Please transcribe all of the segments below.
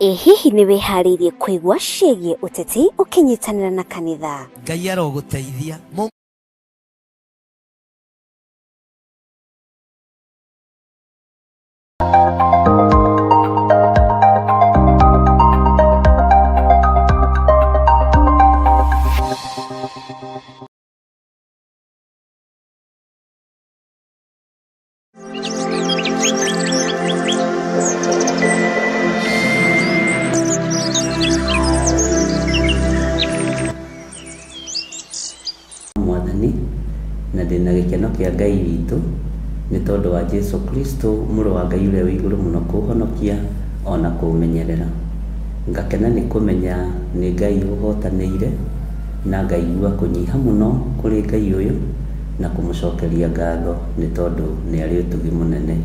Ĩ hihi nĩ wĩharĩirie kũigua ciĩgiĩ ũteti ũkĩnyitanĩra na kanitha? Ngai arogũteithia. Mwathani, na ndĩ na gĩkeno kĩa Ngai witũ, nĩ tondũ wa Jesu Kristo, mũrũ wa Ngai ũrĩa wĩ igũrũ mũno kũũhonokia o na kũũmenyerera. Ngakena nĩ kũmenya nĩ Ngai ũhootanĩire, na ngaigua kũnyiha mũno kũrĩ Ngai ũyũ, na kũmũcokeria ngatho nĩ tondũ nĩ arĩ ũtugi mũnene.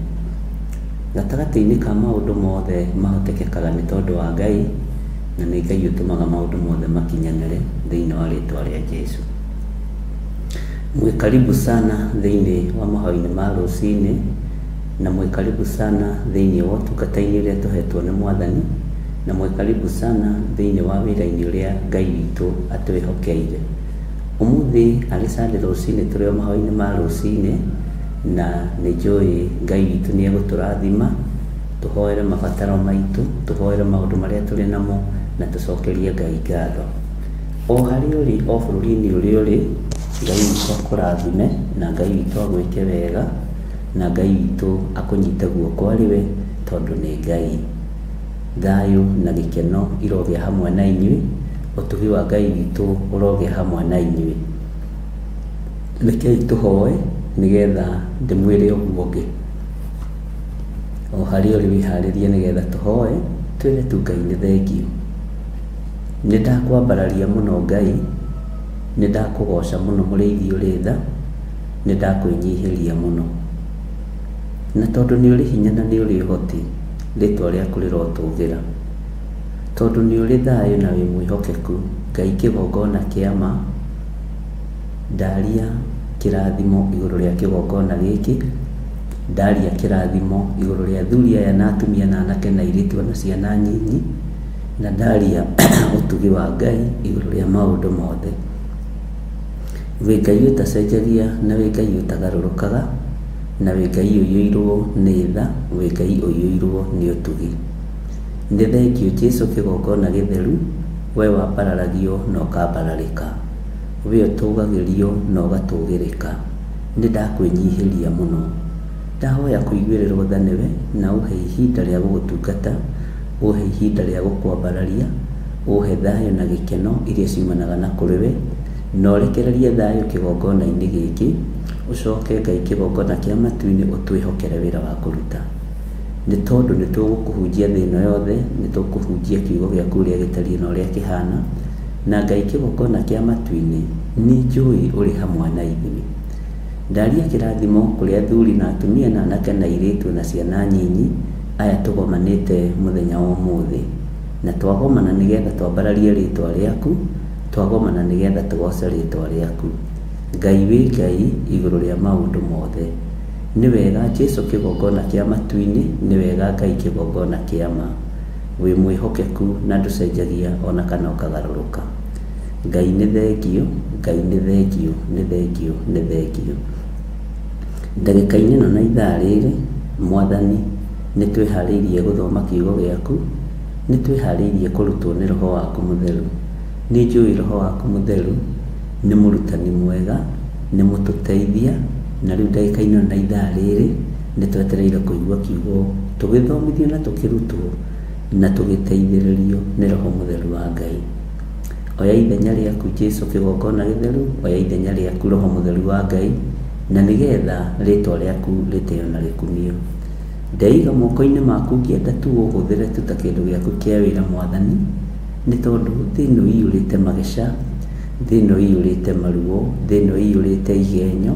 Gatagatĩ-inĩ ka maũndũ mothe mahotekekaga nĩ tondũ wa Ngai, na nĩ Ngai ũtũmaga maũndũ mothe makinyanĩre thĩinĩ wa rĩtwa rĩa Jesu. Mwĩ karibu sana thĩinĩ wa mahoya-inĩ ma rũcinĩ, na mwĩ karibu sana thĩinĩ wa ũtungata-inĩ ũrĩa tũhetwo nĩ Mwathani, na mwĩ karibu sana thĩinĩ wa wĩra-inĩ ũrĩa Ngai witũ atwĩhokeire. Ũmũthĩ arĩ Sunday rũcinĩ tũrĩ o mahoya-inĩ ma rũcinĩ, na nĩ njũĩ Ngai witũ nĩ egũtũrathima, tũhoere mabataro maitũ, tũhoere maũndũ marĩa tũrĩ namo, na tũcokerie Ngai ngatho. O harĩa ũrĩ, o bũrũri-inĩ ũrĩa ũrĩ, Ngai witũ akũrathime, na Ngai witũ agwĩke wega, na Ngai witũ akũnyite guoko arĩ we, tondũ nĩ Ngai. Thayũ na gĩkeno irogĩa hamwe na inyuĩ, ũtugi wa Ngai witũ ũrogĩa hamwe na inyuĩ. Rekei tũhoe nĩgetha ndĩmwĩre ũguo ũngĩ. O harĩa ũrĩ wĩharĩrie nĩgetha tũhoe, twĩre tu Ngai nĩ thengiũ. Nĩ ndakwambararia mũno Ngai, nĩ ndakũgoca mũno mũrĩithi ũrĩ tha, nĩ ndakwĩnyihĩria mũno. Na tondũ nĩ ũrĩ hinya na nĩ ũrĩ ũhoti, rĩtwa rĩaku rĩrotũgĩra. Tondũ nĩ ũrĩ thayũ na wĩ mwĩhokeku, Ngai kĩgongona kĩa ma, ndaria kĩrathimo igũrũ rĩa kĩgongona gĩkĩ, ndaria kĩrathimo igũrũ rĩa athuri aya na atumia na anake na airĩtu ona ciana nyinyi, na ndaria ũtugi wa Ngai igũrũ rĩa maũndũ mothe. Wĩ Ngai ũtacenjagia na wĩ Ngai ũtagarũrũkaga, na wĩ Ngai ũiyũirwo nĩ tha, wĩ Ngai ũiyũirwo nĩ ũtugi. Nĩ thengiũ Jesu kĩgongona gĩtheru, we wambararagio na ũkambararĩka. We ũtũgagĩrio na ũgatũgĩrĩka. Nĩ ndakwĩnyihĩria mũno. Ndahoya kũiguĩrĩrwo tha nĩwe na ũhe ihinda rĩa gũgũtungata, ũhe ihinda rĩa gũkwambararia, ũhe thayũ na gĩkeno iria ciumanaga na kũrĩ we, na ũrekererie thayũ kĩgongona-inĩ gĩkĩ, ũcoke Ngai kĩgongona kĩa matu-inĩ ũtwĩhokere wĩra wa kũruta. Nĩ tondũ nĩ tũgũkũhunjia thĩ ĩno yothe, nĩ tũkũhunjia kiugo gĩaku ũrĩa gĩtariĩ na ũrĩa kĩhana, na Ngai kĩgongona kĩa matu-inĩ, nĩ njũĩ ũrĩ hamwe na ithuĩ. Ndaria kĩrathimo kũrĩ athuri na atumia na anake na airĩtu na ciana nyinyi, aya tũgomanĩte mũthenya wa ũmũthĩ. Na twagomana nĩgetha twambararie rĩtwa rĩaku, twagomana nĩgetha tũgoce rĩtwa rĩaku. Ngai wĩ Ngai igũrũ rĩa maũndũ mothe. Nĩ wega Jesu kĩgongona kĩa matu-inĩ, nĩ wega Ngai kĩgongona kĩa ma. Wĩ mwĩhokeku na ndũcenjagia ona kana ũkagarũrũka. Ngai nĩ thengiũ, Ngai nĩ thengiũ, nĩ thengiũ, nĩ thengiũ. Ndagĩka-inĩ ĩno na ithaa rĩrĩ, Mwathani, nĩ twĩharĩirie gũthoma kiugo gĩaku, nĩ twĩharĩirie kũrutwo nĩ Roho waku Mũtheru. Nĩ njũĩ Roho waku Mũtheru nĩ mũrutani mwega, nĩ mũtũteithia, na rĩu ndagĩka-inĩ ĩno na ithaa rĩrĩ, nĩ twetereire kũigua kiugo tũgĩthomithio na tũkĩrutwo na tũgĩteithĩrĩrio nĩ Roho Mũtheru wa Ngai. Oya ithenya rĩaku Jesu kĩgongona gĩtheru, oya ithenya rĩaku Roho Mũtheru wa Ngai, na nĩgetha rĩtwa rĩaku rĩtĩo na rĩkumio. Ndeiga moko-inĩ maku ngĩenda tu ũhũthĩre tu ta kĩndũ gĩaku kĩa wĩra Mwathani, nĩ tondũ thĩ ĩno ĩiyũrĩte mageca, thĩ ĩno ĩiyũrĩte maruo, thĩ ĩno ĩiyũrĩte igenyo,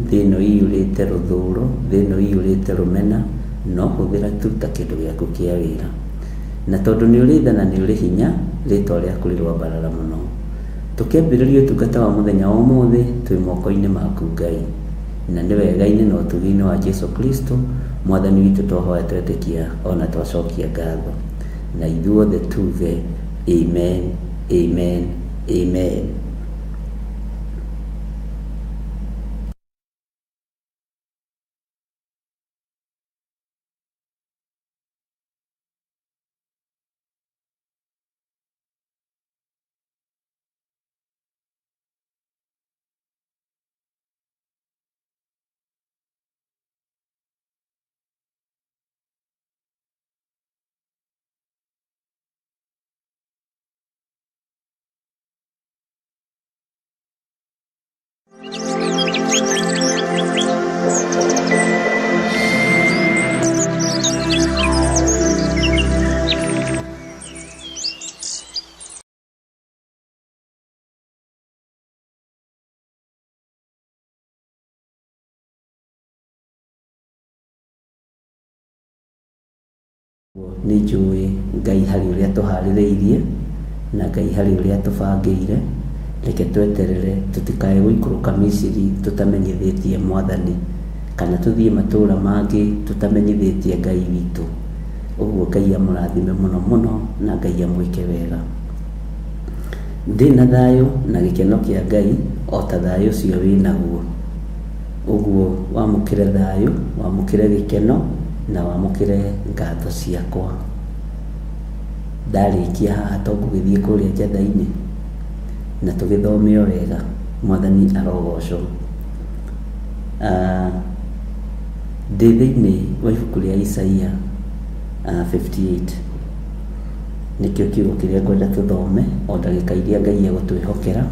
thĩ ĩno ĩiyũrĩte rũthũro, thĩ ĩno ĩiyũrĩte rũmena, no hũthĩra tu ta kĩndũ gĩaku kĩa wĩra. Na tondũ nĩ ũrĩ tha na nĩ ũrĩ hinya, rĩtwa rĩaku rĩroambarara mũno. Tũkĩambĩrĩria ũtungata wa mũthenya wa ũmũthĩ, twĩ moko-inĩ maku Ngai. Na nĩ wega-inĩ na ũtugi-inĩ wa Jesu Kristo, Mwathani witũ twahoya twetĩkia ona twacokia ngatho. Na ithuothe tuge amen, amen, amen. Nĩ njũĩ Ngai harĩ ũrĩa tũharĩrĩirie na Ngai harĩ ũrĩa tũbangĩire. Reke tweterere tũtikae gũikũrũka Misiri tũtamenyithĩtie Mwathani, kana tũthiĩ matũũra mangĩ tũtamenyithĩtie Ngai witũ. Ũguo Ngai amũrathime mũno mũno na Ngai amwĩke wega. Ndĩna thayũ na gĩkeno kĩa Ngai o ta thayũ ũcio wĩ naguo. Ũguo wamũkĩre thayũ, wamũkĩre gĩkeno na wamũkĩre ngatho ciakwa. Ndarĩkia haha to ngũgĩthiĩ kũrĩa njatha-inĩ na tũgĩthome o wega. Mwathani arogocwo. Ndĩ thĩinĩ wa ibuku rĩa Isaia 58. Nĩkĩo kiugo kĩrĩa ngwenda tũthome o ndagĩka iria Ngai egũtwĩhokera.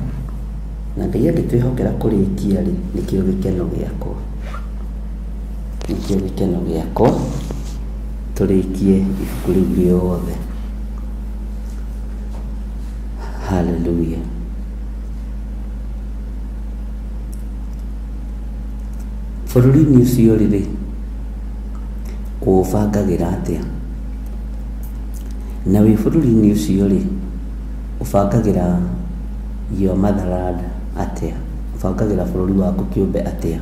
Na Ngai angĩtwĩhokera kũrĩkia rĩ, nĩkĩo gĩkeno gĩakwa. Nĩkĩo gĩkeno gĩakwa tũrĩkie ibuku rĩu rĩothe. Hallelujah. Bũrũri-inĩ ũcio rĩ, ũũbangagĩra atĩa? Na wĩ bũrũri-inĩ ũcio rĩ, ũbangagĩra your motherland atĩa? Ũbangagĩra bũrũri waku kĩũmbe atĩa?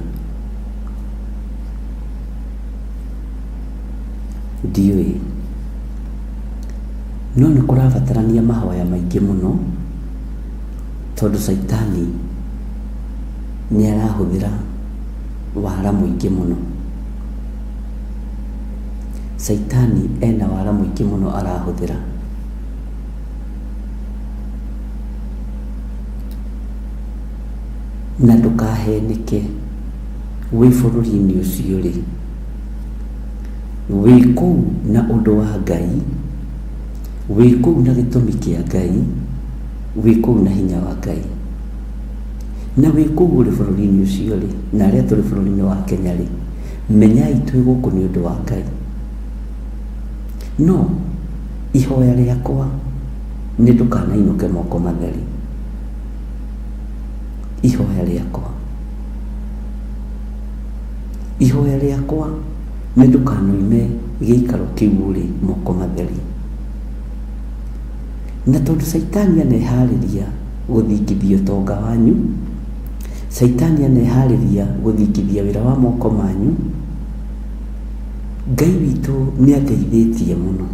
Ndiũĩ. No nĩ kũrabatarania mahoya maingĩ mũno, tondũ caitani nĩ arahũthĩra wara mũingĩ mũno. Caitani ena wara mũingĩ mũno arahũthĩra. Na ndũkahenĩke wĩ bũrũri-inĩ ũcio rĩ, wĩ kũu na ũndũ wa Ngai, wĩ kũu na gĩtũmi kĩa Ngai, wĩ kũu na hinya wa Ngai. Na wĩ kũu ũrĩ bũrũri-inĩ ũcio rĩ, na arĩa tũrĩ bũrũri-inĩ wa Kenya rĩ, menyai twĩ gũkũ nĩ ũndũ wa Ngai. No ihoya rĩakwa nĩ ndũkanainũke moko matheri. Ihoya rĩakwa, ihoya rĩakwa nĩ ndũkanoime gĩikaro kĩu ũrĩ moko matheri. Na tondũ caitani aneharĩria gũthingithia ũtonga wanyu, caitani aneharĩria gũthingithia wĩra wa moko manyu, Ngai witũ nĩ andeithĩtie mũno.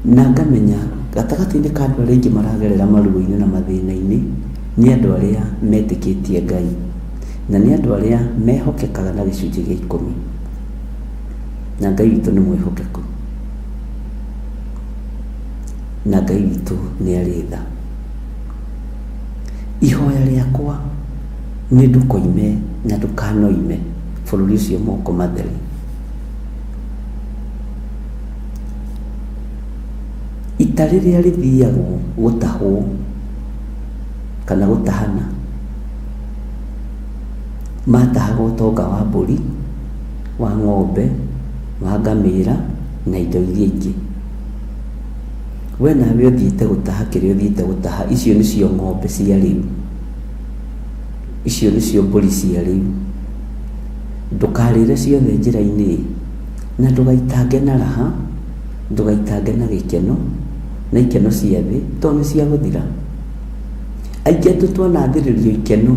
Na ngamenya gatagatĩ-inĩ ka andũ arĩa aingĩ maragerera maruo-inĩ na mathĩna-inĩ, nĩ andũ arĩa metĩkĩtie Ngai, na nĩ andũ arĩa mehokekaga na gĩcunjĩ gĩa ikũmi. Na Ngai witũ nĩ mwĩhokeku. Na Ngai witũ nĩ arĩ tha. Ihoya rĩakwa nĩ ndũkoime na ndũkanoime bũrũri ũcio moko matheri. Ita rĩrĩa rĩthiagwo gũtahwo kana gũtahana, matahaga ũtonga wa mbũri, wa ng'ombe, wa ngamĩra na indo iria ingĩ. We nawe ũthiĩte gũtaha kĩrĩa ũthiĩte gũtaha, icio nĩcio ng'ombe cia rĩu, icio nĩcio mbũri cia rĩu. Ndũkarĩre ciothe njĩra-inĩ. Na ndũgaitange na raha, ndũgaitange na gĩkeno, na ikeno cia thĩ, tondũ nĩ cia gũthira. Aingĩ aitũ twanathĩrĩrio ikeno,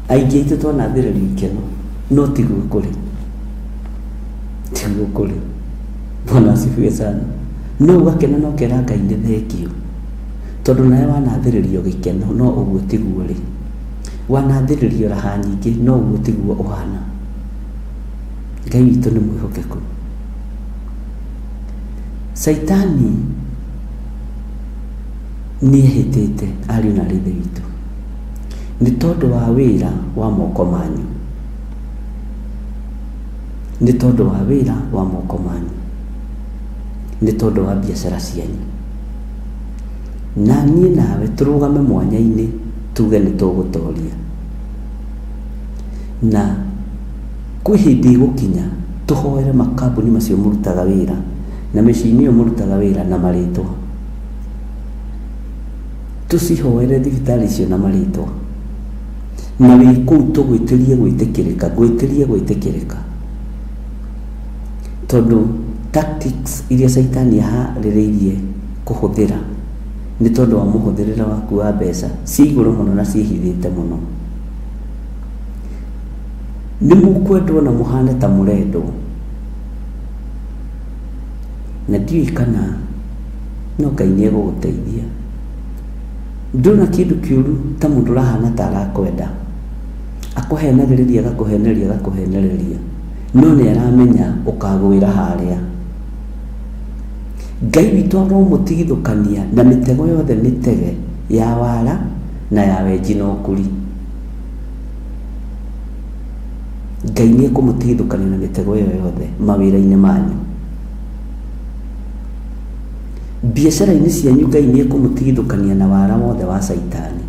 aingĩ aitũ twanathĩrĩrio ikeno, no tiguo kũrĩ, tiguo kũrĩ. Bwana asifiwe sana. No ũgakena na ũkera Ngai nĩ thengiũ, tondũ nawe wanathĩrĩrio gĩkeno, no ũguo tiguo rĩ. Wanathĩrĩrio raha nyingĩ, no ũguo tiguo ũhana. Ngai witũ nĩ mwĩhokeku. Caitani nĩ ehĩtĩte ariũ na aarĩ a Ithe witũ nĩ tondũ wa wĩra wa moko manyu, nĩ tondũ wa wĩra wa moko manyu, nĩ tondũ wa biacara cianyu. Na niĩ nawe tũrũgame mwanya-inĩ tuge nĩ tũgũtoria. Na kwĩ hĩndĩ ĩgũkinya tũhoere makambuni macio mũrutaga wĩra na mĩciĩ-inĩ ĩyo mũrutaga wĩra na marĩtwa. Tũcihoere thibitarĩ icio na marĩtwa. Na wĩ kũu tũgwĩtĩrie gwĩtĩkĩrĩka, ngwĩtĩrie gwĩtĩkĩrĩka. Tondũ tactics iria caitani aharĩrĩirie kũhũthĩra nĩ tondũ wa mũhũthĩrĩre waku wa mbeca ciĩ igũrũ mũno na ciĩhithĩte mũno. Nĩ mũkwendwo na mũhane ta mũrendwo. Na ndiũĩ kana no Ngai nĩ egũgũteithia. Ndũrona kĩndũ kĩũru ta mũndũ ũrahana ta arakwenda. Akũhenagĩrĩria agakũhenereria agakũhenereria. No nĩ aramenya ũkagwĩra harĩa. Ngai witũ aromũtigithũkania na mĩtego yothe mĩtege ya wara na ya wenji na ũkuri. Ngai nĩ ekũmũtigithũkania na mĩtego ĩyo yothe mawĩra-inĩ manyu. Biacara-inĩ cianyu Ngai nĩ ekũmũtigithũkania na wara wothe wa caitani.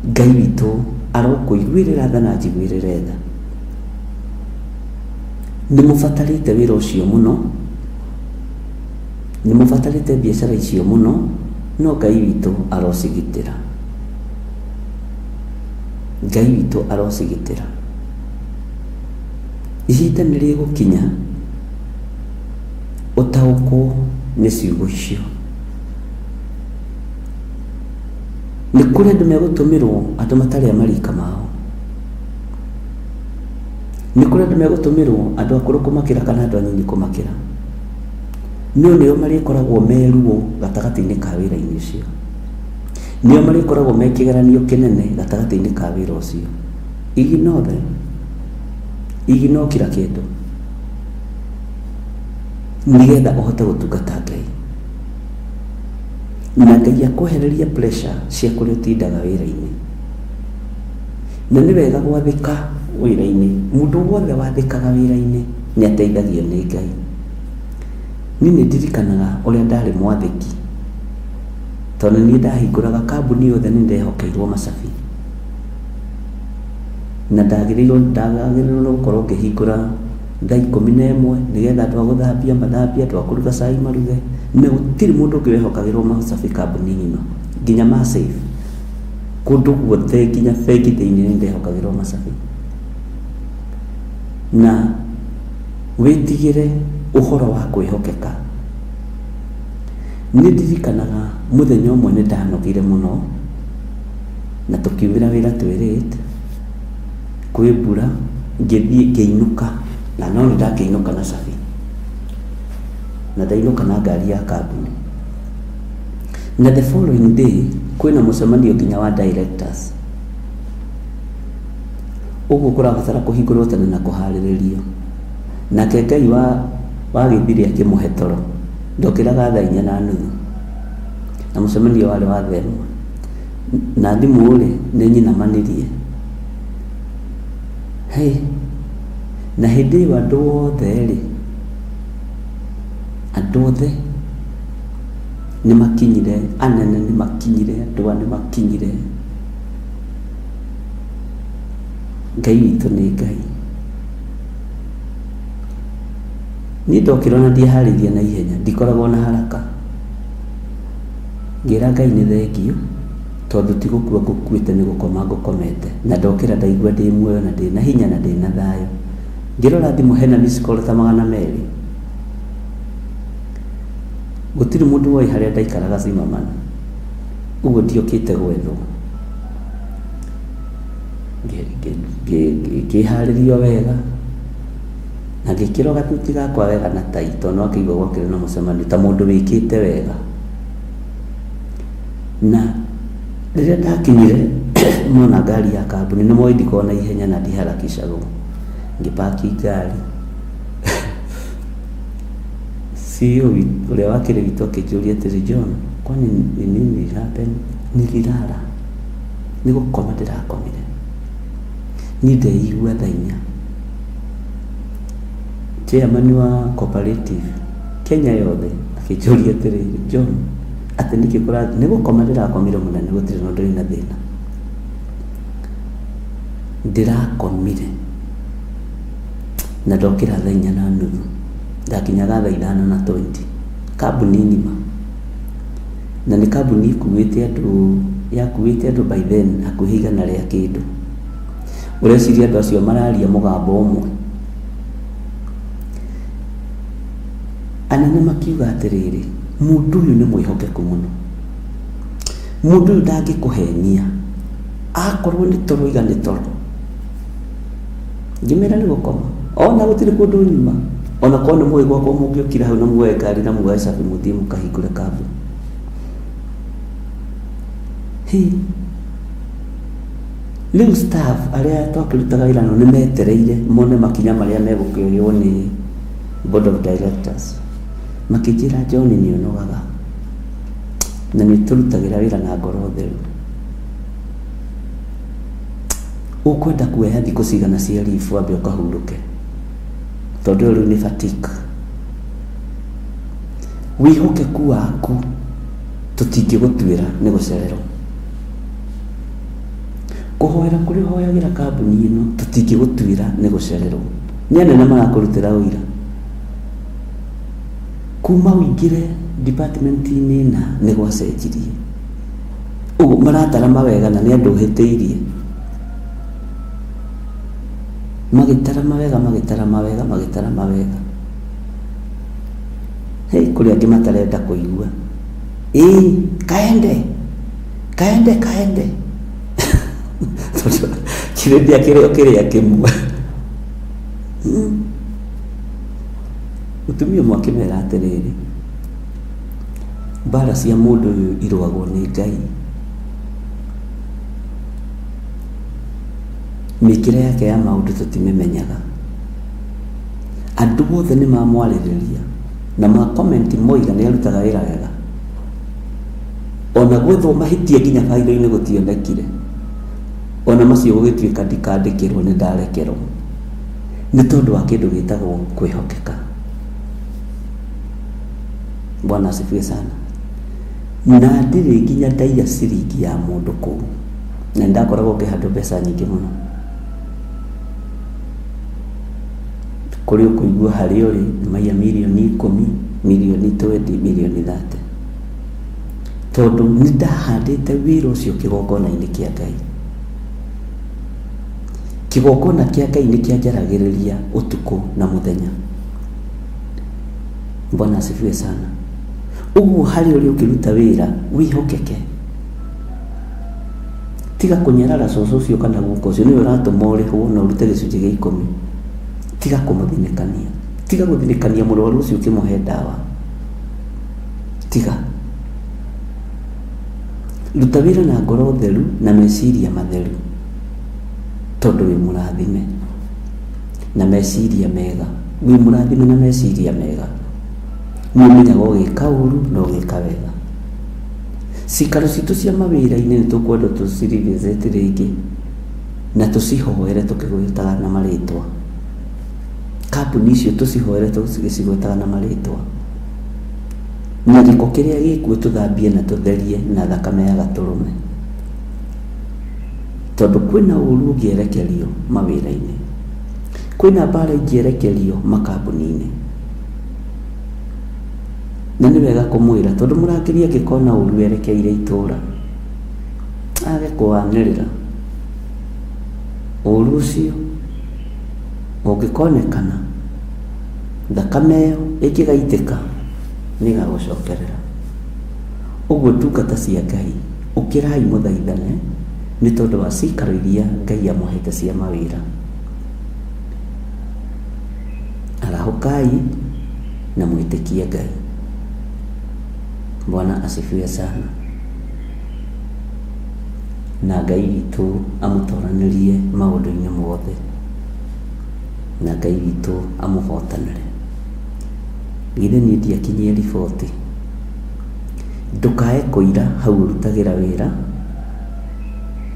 Ngai witũ arokũiguĩrĩra tha na anjiguĩrĩre tha. Nĩ mũbatarĩte wĩra ũcio mũno, nĩ mũbatarĩte biacara icio mũno, no Ngai witũ arocigitĩra. Ngai witũ arocigitĩra. Ihinda nĩ rĩgũkinya ũtaũkwo nĩ ciugo icio. Nĩ kũrĩ andũ megũtũmĩrwo andũ matarĩ a marika mao. Nĩ kũrĩ andũ megũtũmĩrwo andũ akũrũ kũmakĩra kana andũ anini kũmakĩra. No nĩo marĩkoragwo me ruo gatagatĩ-inĩ ka wĩra-inĩ ũcio. Nĩo marĩkoragwo me kĩgeranio kĩnene gatagatĩ-inĩ ka wĩra ũcio. Ignore them. Ignore kila kĩndũ. Nĩgetha ũhote gũtungata Ngai. Na Ngai akwehererie pressure cia kũrĩa ũtindaga wĩra-inĩ. Na nĩ wega gwathĩka wĩra-inĩ. Mũndũ wothe wathĩkaga wĩra-inĩ nĩ ateithagio nĩ Ngai. Niĩ nĩ ndirikanaga ũrĩa ndarĩ mwathĩki. Tondũ niĩ ndahingũraga kambuni yothe nĩ ndehokeirwo macabi. Na ndagĩrĩirwo nĩ gũkorwo ngĩhingũra thaa 11 nĩgetha andũ a gũthambia mathambie, andũ a kũruga cai maruge. Na gũtirĩ mũndũ ũngĩ wehokagĩrwo macabi kambuni ng'ima, nginya ma safe. Kũndũ guothe nginya bengi thĩinĩ nĩ ndehokagĩrwo macabi. Na wĩtigĩre ũhoro wa kwĩhokeka. Nĩ ndirikanaga mũthenya ũmwe nĩ ndanogire mũno na tũkiumĩra wĩra twĩ late, kwĩ mbura, ngĩthiĩ ngĩinũka na no nĩ ndakĩinũka na cabi. Na ndainũka na ngari ya kambuni. Na the following day kwĩna mũcemanio nginya wa directors. Ũguo kũrabatara kũhingũrwo tene na kũharĩrĩrio. Nake Ngai wa gĩthirĩ akĩmũhe toro. Ndokĩraga thaa 4:30. Na mũcemanio warĩ wa thaa 1. Na thimũ rĩ, nĩ nyinamanirie. Hey, na hĩndĩ ĩyo andũ othe rĩ, andũ othe nĩ makinyire, anene nĩ makinyire, andũ a nĩ makinyire. Ngai witũ nĩ Ngai. Niĩ ndokĩra ona ndiĩharĩirie na ihenya, ndikoragwo na haraka. Ngĩra Ngai nĩ thengiũ, tondũ ti gũkua ngũkuĩte nĩ gũkoma ngũkomete. Na ndokĩra ndaigua ndĩ muoyo na ndĩna hinya na ndĩna thayũ. Ngĩrora thimũ hena miss call ta 200. Gũtirĩ mũndũ woĩ harĩa ndaikaraga Zimmerman. Ũguo ndiokĩte gwethwo. Ngĩharĩria wega. Na ngĩkĩrwo gathuti gakwa wega na tai, tondũ nĩwakĩigua gwakĩrĩ na mũcemanio ta mũndũ wĩkĩte wega. Na rĩrĩa ndakinyire mona ngari ya kambuni, nĩ moĩ ndikoragwo na ihenya na ndiharakicagwo. Ngĩpaki ngari. CEO ũrĩa wakĩrĩ witũ akĩnjũria atĩrĩ, John, kwani ni nini happen? Nililala. Nĩ gũkoma ndĩrakomire. Niĩ ndeigua thaa inya. Chairman wa cooperative Kenya yothe akĩnjũria atĩrĩrĩ, John, atĩ nĩkĩ kũrathiĩ? Nĩ gũkoma ndĩrakomire mũnene, gũtirĩ na ũndũ wĩna thĩna. Ndĩrakomire na ndokĩra thaa inya na nuthu, ndakinyaga thaa ithano na 20 kambuni ng'ima, na nĩ kambuni ĩkuĩte andũ, yakuĩte andũ by then hakuhĩ igana rĩa kĩndũ. Ũreciria andũ acio mararia mũgambo ũmwe? Anene makiuga atĩrĩrĩ, mũndũ ũyũ nĩ mwĩhokeku mũno, mũndũ ũyũ ndangĩkũhenia, akorwo nĩ toro iga nĩ toro. Ngĩmera nĩ gũkoma, ona gũtirĩ kũndũ nyuma, ona korwo nĩ mũĩ gwakwa mũngĩokire hau na muoe ngari na muoe cabi mũthiĩ mũkahingũre kambuni. Hĩ, rĩu staff arĩa twakĩrutaga wĩra nao nĩ metereire mone makinya marĩa megũkĩoywo nĩ board of directors. Makĩnjĩra John nĩ ũnogaga na nĩ ũtũrutagĩra wĩra na ngoro theru. Ũkwenda kuoya thikũ cigana cia leave wambe ũkahurũke, tondũ ĩyo rĩu nĩ fatigue. Wĩhokeku waku tũtingĩgũtuĩra nĩ gũcererwo. Kũhoera kũrĩa ũhoyagĩra kambuni ĩno tũtingĩgũtuĩra nĩ gũcererwo. Nĩ anene marakũrutĩra ũira. Kuma ũingĩre department-inĩ ĩna nĩ gwacenjirie. Ũguo maratara mawega na nĩ andũ ũhĩtĩirie. Magĩtara mawega, magĩtara mawega, magĩtara mawega. Hey, kũrĩ angĩ matarenda kũigua. Ĩĩ, kaende, kaende, kaende. Tondũ kĩrĩndĩ akĩrĩ o kĩrĩa kĩmwe. Mũtumia ũmwe akĩmera atĩrĩrĩ, mbara cia mũndũ ũyũ irũagwo nĩ Ngai. Mĩkĩre yake ya maũndũ tũtimĩmenyaga. Andũ othe nĩ mamwarĩrĩria na ma comment moiga nĩ arutaga wĩra wega. Ona gwethwo mahĩtia nginya bairo-inĩ gũtionekire. Ona macio gũgĩtuĩka ndikandĩkĩrwo nĩ ndarekerwo. Nĩ tondũ wa kĩndũ gĩtagwo kwĩhokeka. Bwana asifiwe sana. Na ndirĩ nginya ndaiya ciringi ya mũndũ kũu. Na nĩndakoragwo ngĩhandwo mbeca nyingĩ mũno. Kũrĩ ũkũigua harĩa ũrĩ nĩ maiya mirioni ikũmi, mirioni 20, mirioni 30. Tondũ nĩ ndahandĩte wĩra ũcio kĩgongona-inĩ kĩa Ngai. Kĩgongona kĩa Ngai nĩ kĩanjaragĩrĩria ũtukũ na mũthenya. Bwana asifiwe sana. Ũguo harĩ ũrĩa ũkĩruta wĩra wĩhokeke. Tiga kũnyarara cũcũ ũcio kana guka ũcio, nĩwe ũratũma ũrĩhwo na ũrute gĩcunjĩ gĩa ikũmi. Tiga kũmũthinĩkania. Tiga gũthinĩkania mũrwaru ũcio ũkĩmũhe ndawa. Tiga. Ruta wĩra na ngoro theru na meciria matheru, tondũ wĩ mũrathime na meciria mega. Wĩ mũrathime na meciria mega. Nĩ ũmenyaga ũgĩka ũru na ũgĩka wega. Cikaro citũ cia mawĩra-inĩ nĩ tũkwenda tũci revisit rĩngĩ na tũcihoere tũkĩgwetaga na marĩtwa. Kambuni icio tũcihoere tũgĩcigwetaga na marĩtwa. Na gĩko kĩrĩa gĩkuo tũthambie na tũtherie na thakame ya gatũrũme. Tondũ kwĩna ũru ũngĩerekerio mawĩra-inĩ. Kwĩna mbara ingĩerekerio makambuni-inĩ. Na nĩ wega kũmwĩra tondũ mũrangĩri angĩkona ũru erekeire itũra, age kũwanĩrĩra. Ũru ũcio ũngĩkonekana, thakame ĩyo ĩngĩgaitĩka nĩ ĩgagũcokerera. Ũguo ndungata cia Ngai, ũkĩrai mũthaithane nĩ tondũ wa cikaro iria Ngai amũhete cia mawĩra. Garũrũkai na mwĩtĩkie Ngai. Bwana asifiwe sana. Na Ngai witũ amũtoranĩrie maũndũ-inĩ mothe, na Ngai witũ amũhotanĩre. Githĩ niĩ ndiakinyia riboti? Ndũkae kũira hau ũrutagĩra wĩra,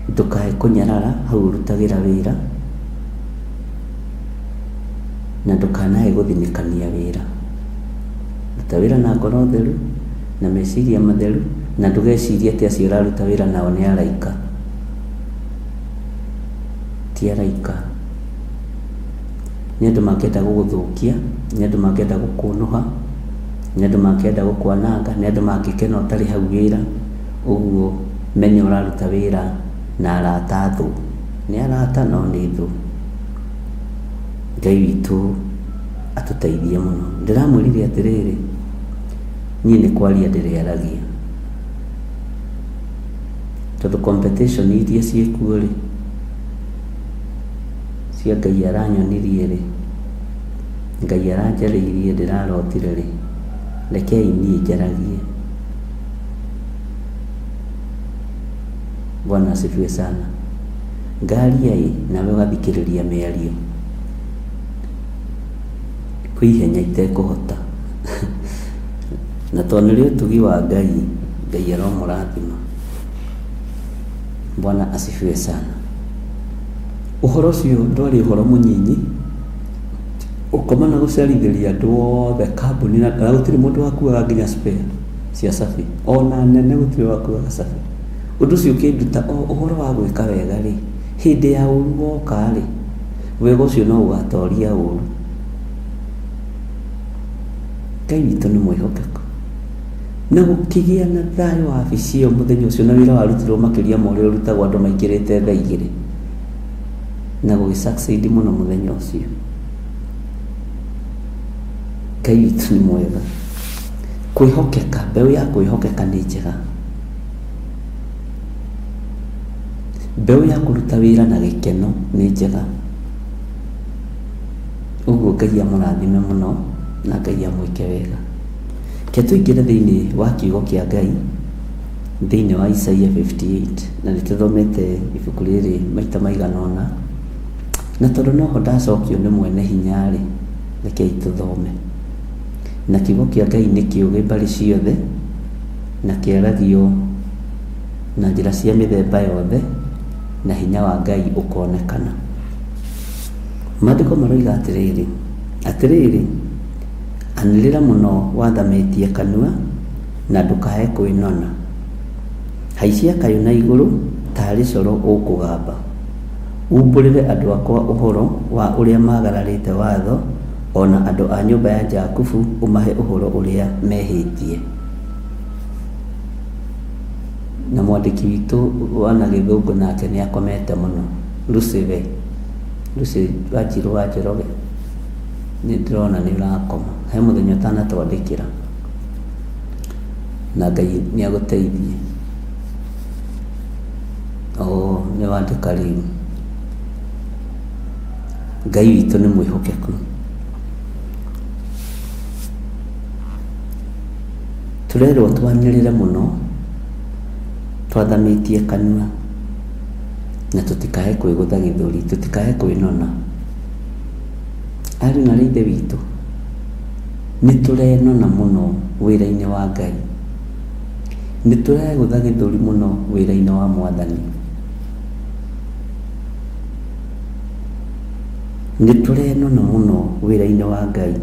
ndũkae kũnyarara hau ũrutagĩra wĩra, na ndũkanae gũthinĩkania wĩra. Ruta wĩra na ngoro theru na meciria matheru, na ndũgecirie atĩ acio ũraruta wĩra nao nĩ araika. Ti araika. Nĩ andũ mangĩenda gũgũthũkia, nĩ andũ mangĩenda gũkũnũha, nĩ andũ mangĩenda gũkwananga, nĩ andũ mangĩkena ũtarĩ hau wĩra. Ũguo menya ũraruta wĩra na arata thũ. Nĩ arata no nĩ thũ. Ngai witũ atũteithie mũno. Ndĩramwĩrire atĩrĩrĩ, niĩ nĩ kwaria ndĩrĩaragia, tondũ competition iria ciĩkuo rĩ, cia Ngai aranyonirie rĩ, Ngai aranjarĩirie ndĩrarotire rĩ, rekei niĩ njaragie. Bwana asifiwe sana. Ngaria ĩ, nawe ũgathikĩrĩria mĩario kwĩ ihenya itekũhota. Na tondũ nĩ ũtugi wa Ngai, Ngai aromũrathima. Bwana asifiwe sana. Ũhoro ũcio ndwarĩ ũhoro mũnyinyi, ũkoma na gũcerithĩria andũ othe kambuni na gũtirĩ mũndũ wakuaga nginya spare cia cabi, ona nene gũtirĩ wakuaga cabi. Ũndũ ũcio ũkĩnduta o ũhoro wa gwĩka wega rĩ, hĩndĩ ya ũru woka rĩ, wega ũcio no ũgatoria ũru. Ngai witũ nĩ mwĩhokeku. Na gũkĩgĩa na thayũ wabici ĩyo mũthenya ũcio, na wĩra warutirwo makĩria ma ũrĩa ũrutagwo andũ maingĩrĩte thaa igĩrĩ, na gũgĩ succeed mũno mũthenya ũcio. Ngai witũ nĩ mwega. Kwĩhokeka, mbeũ ya kwĩhokeka nĩ njega. Mbeũ ya kũruta wĩra na gĩkeno nĩ njega. Ũguo Ngai amũrathime mũno na Ngai amwĩke wega. Ke tũingĩre thĩinĩ wa kiugo kĩa Ngai thĩinĩ wa Isaia 58, na nĩ tũthomete ibuku rĩrĩ maita maigana ũna, na tondũ noho ndacokio nĩ mwene hinya rĩ, rekei tũthome. Na kiugo kĩa Ngai nĩ kĩũgĩ mbarĩ ciothe, na kĩaragio na njĩra cia mĩthemba yothe, na hinya wa Ngai ũkonekana. Maandĩko maroiga atĩrĩrĩ, atĩrĩrĩ, anĩrĩra mũno wathamĩtie kanua, na ndũkae kwĩnona. Haicia kayũ na igũrũ tarĩ coro ũkũgamba. Umbũrĩre andũ akwa ũhoro wa ũrĩa magararĩte watho, ona andũ a nyũmba ya Jakubu ũmahe ũhoro ũrĩa mehĩtie. Na mwandĩki witũ wa na gĩthũngũ nake nĩ akomete mũno, Lucy we, Lucy Wanjiru wa Njoroge, nĩ ndĩrona nĩ ũrakoma. He mũthenya ũtanatwandĩkĩra, na Ngai nĩ agũteithie. Oh, nĩ wandĩka rĩu. Ngai witũ nĩ mwĩhokeku. Tũrerwo twanĩrĩre mũno twathamĩtie kanua, na tũtikae kwĩgũtha gĩthũri, tũtikae kwĩnona. Ariũ na aarĩ a Ithe witũ, nĩ tũrenona mũno wĩra-inĩ wa Ngai. Nĩ tũregũtha gĩthũri mũno wĩra-inĩ wa Mwathani. Nĩ tũrenona mũno wĩra-inĩ wa Ngai.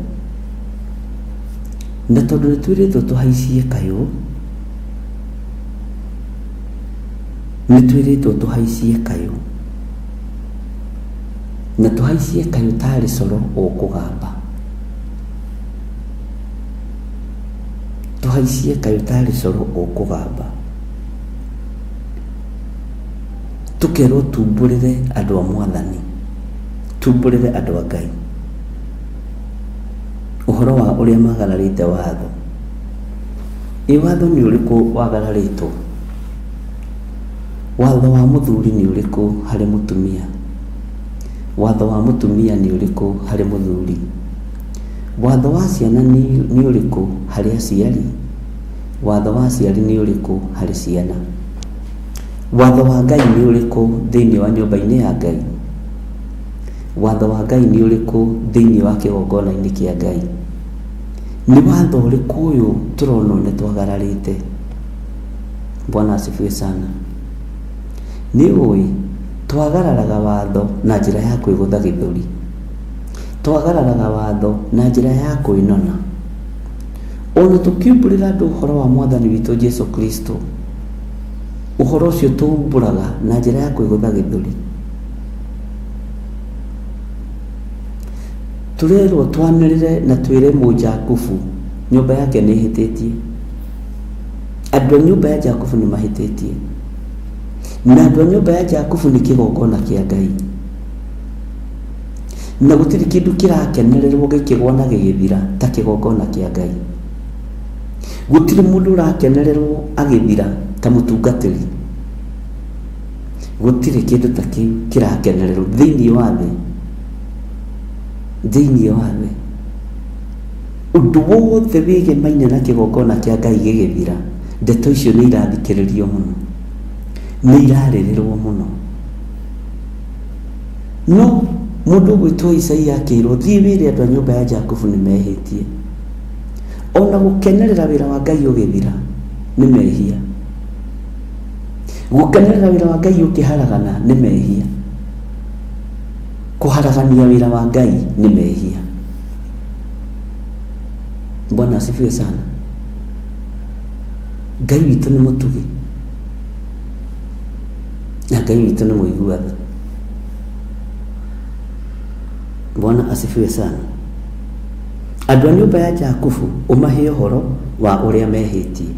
Na tondũ nĩ twĩrĩtwo tũhaicie kayũ, nĩ twĩrĩtwo tũhaicie kayũ, na tũhaicie kayũ tarĩ coro ũkũgamba. Tũhaicie kayũ tarĩ coro ũkũgamba. Tũkerwo tumbũrĩre andũ a Mwathani, tumbũrĩre andũ a Ngai ũhoro wa ũrĩa magararĩte watho. Ĩ watho nĩ ũrĩkũ wagararĩtwo? Watho wa mũthuri nĩ ũrĩkũ harĩ mũtumia? Watho wa mũtumia nĩ ũrĩkũ harĩ mũthuri? Watho wa ciana nĩ ũrĩkũ harĩ aciari? Watho wa aciari nĩ ũrĩkũ harĩ ciana? Watho wa Ngai nĩ ũrĩkũ thĩinĩ wa nyũmba-inĩ ya Ngai? Watho wa Ngai nĩ ũrĩkũ thĩinĩ wa kĩgongona-inĩ kĩa Ngai? Nĩ watho ũrĩkũ ũyũ tũrona nĩ twagararĩte? Bwana asifiwe sana. Nĩ ũĩ twagararaga watho na njĩra ya kwĩgũtha gĩthũri. Twagararaga watho na njĩra ya kwĩnona. Ona tũkiumbũrĩra andũ ũhoro wa mwathani witũ Jesu Kristo, ũhoro ũcio tũumbũraga na njĩra ya kwĩgũtha gĩthũri. Tũrerwo twanĩrĩre na twĩre mũjakubu nyũmba yake nĩ ĩhĩtĩtie. Andũ a nyũmba ya Jakubu nĩ mahĩtĩtie. Na andũ a nyũmba ya Jakubu nĩ kĩgongona kĩa Ngai. Na gũtirĩ kĩndũ kĩrakenererwo gĩkĩgwa na gĩgĩthira ta kĩgongona kĩa Ngai. Gũtirĩ mũndũ ũrakenererwo agĩthira ta mũtungatĩri. Gũtirĩ kĩndũ ta kĩu kĩrakenererwo thĩinĩ wa thĩ. Thĩinĩ wa thĩ. Ũndũ wothe wĩgemaine na kĩgongona kĩa Ngai gĩgĩthira, ndeto icio nĩ irathikĩrĩrio mũno. Nĩ irarĩrĩrwo mũno. No mũndũ ũgwĩtwo Isaia akĩrwo, thiĩ wĩre andũ a nyũmba ya Jakubu nĩ mehĩtie. Ona gũkenerera wĩra wa Ngai ũgĩthira nĩ mehia. Gũkenerera wĩra wa Ngai ũkĩharagana nĩ mehia. Kũharagania wĩra wa Ngai nĩ mehia. Bwana asifiwe sana. Ngai witũ nĩ mũtugi na Ngai witũ nĩ mũigua tha. Bwana asifiwe sana. Andũ a nyũmba ya Jakubu ũmahe ũhoro wa ũrĩa mehĩtie.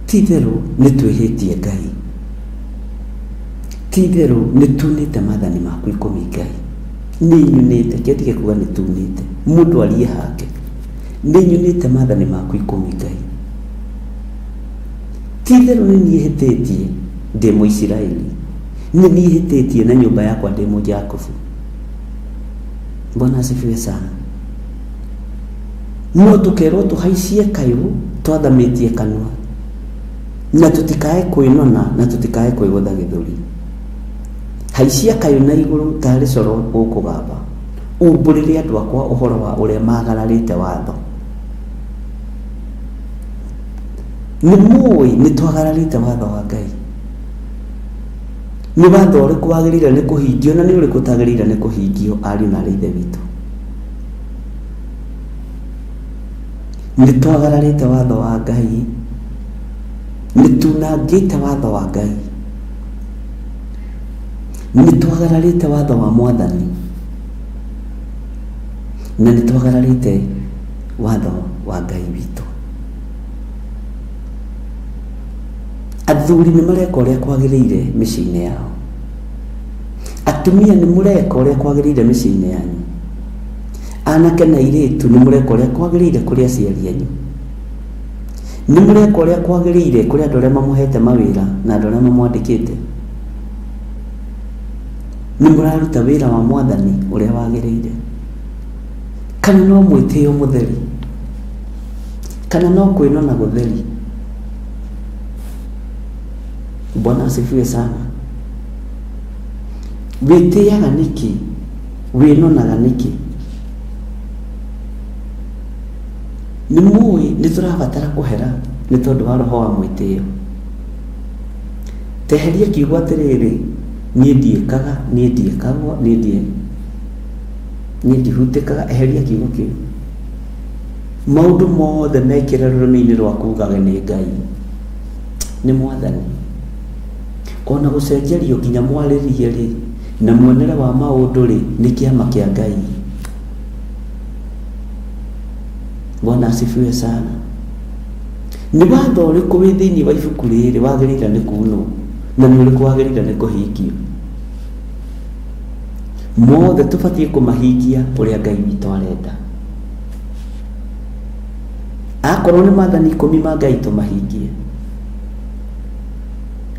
Ti itherũ nĩ twĩhĩtie Ngai. Ti itherũ nĩ tunĩte maathani maku ikũmi Ngai. Nĩ nyunĩte, kĩo ndige kuga nĩ tunĩte. Mũndũ arie hake. Nĩ nyunĩte maathani maku ikũmi Ngai. Ti itherũ nĩ niĩ hĩtĩtie ndĩ Mũisiraeli. Nĩ niĩ hĩtĩtie na nyũmba yakwa ndĩ Mũjakubu. Bwana asifiwe sana. No tũkerwo tũhaicie kayũ twathamĩtie kanua na tũtikae kwĩnona na tũtikae kwĩgũtha gĩthũri. Haicia kayũ na igũrũ tarĩ coro ũkũgamba, umbũrĩre andũ akwa ũhoro wa ũrĩa magararĩte watho. Nĩ mũĩ nĩ twagararĩte watho wa Ngai? Nĩ watho ũrĩkũ wagĩrĩire nĩ kũhingio na nĩ ũrĩkũ ũtagĩrĩire nĩ kũhingio ariũ na aarĩ a Ithe witũ? Nĩ twagararĩte watho wa Ngai, nĩ tunangĩte watho wa Ngai, nĩ twagararĩte watho wa Mwathani, na nĩ twagararĩte watho wa Ngai witũ. Athuri nĩ mareka ũrĩa kwagĩrĩire mĩciĩ-inĩ yao. Atumia nĩ mũreka ũrĩa kwagĩrĩire mĩciĩ-inĩ yanyu. Anake na airĩtu nĩ mũreka ũrĩa kwagĩrĩire kũrĩ aciari anyu. Nĩ mũreka ũrĩa kwagĩrĩire kũrĩ andũ arĩa mamũhete mawĩra na andũ arĩa mamwandĩkĩte. Nĩ mũraruta wĩra wa Mwathani ũrĩa wagĩrĩire. Kana no mwĩtĩo mũtheri. Kana no kwĩnona gũtheri. Bwana asifiwe sana. Wĩtĩaga nĩkĩ? Wĩnonaga nĩkĩ? Nĩ mũĩ nĩ tũrabatara kũhera nĩ tondũ wa roho wa mwĩtĩo. Teheria kiugo atĩrĩrĩ, niĩ ndiĩkaga, niĩ ndiĩkagwo, niĩ ndiĩ niĩ ndihutĩkaga, eheria kiugo kĩu. Maũndũ mothe mekĩre rũrĩmĩ-inĩ rwaku ugage nĩ Ngai, nĩ Mwathani. Ona gũcenjerio nginya mwarĩrie rĩ, na muonere wa maũndũ rĩ, nĩ kĩama kĩa Ngai. Bwana asifiwe sana. Nĩ watho ũrĩkũ wĩ thĩinĩ wa ibuku rĩrĩ wagĩrĩire nĩ kunwo na nĩ ũrĩkũ wagĩrĩire nĩ kũhingio? Mothe tũbatiĩ kũmahingia ũrĩa Ngai witũ arenda. Akorwo nĩ maathani ikũmi ma Ngai tũmahingie.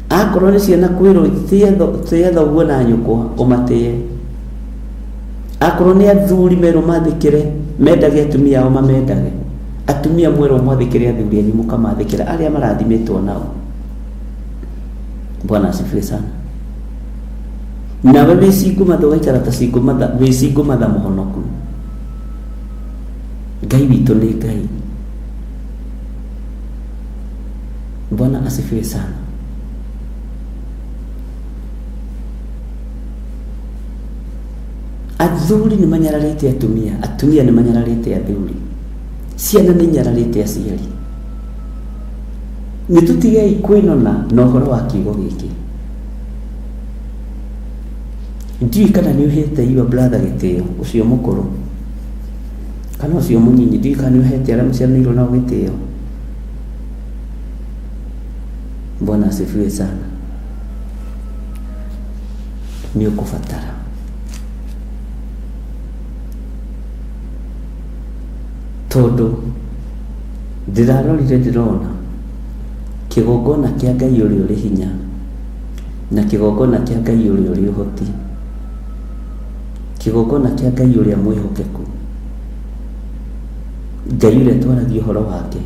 Akorwo nĩ ciana kwĩrwo tĩe thoguo na nyũkwa ũmatĩe. Akorwo nĩ athuri merwo mathĩkĩre, mendage atumia ao mamendage. Atumia mwerwo mwathĩkĩre athuri anyu mũkamathĩkĩra arĩa marathimĩtwo nao. Bwana asifiwe sana. Nawe wĩ single mother ũgaikara ta single mother, wĩ single mother mũhonoku. Ngai witũ nĩ Ngai. Bwana asifiwe sana. Athuri nĩ manyararĩte atumia, atumia nĩ manyararĩte athuri, ciana nĩ inyararĩte aciari. Nĩ tũtigei kwĩnona na ũhoro wa kiugo gĩkĩ. Ndiũĩ kana nĩ ũhete your brother gĩtĩo, ũcio mũkũrũ kana ũcio mũnyinyi, ndiũĩ kana nĩ ũhete arĩa mũciaranĩirwo nao gĩtĩo. Bwana asifiwe sana. Nĩ ũkũbatara tondũ ndĩrarorire ndĩrona kĩgongona kĩa Ngai ũrĩa ũrĩ hinya na kĩgongona kĩa Ngai ũrĩa ũrĩ ũhoti, kĩgongona kĩa Ngai ũrĩa mwĩhokeku, Ngai ũrĩa twaragia ũhoro wake,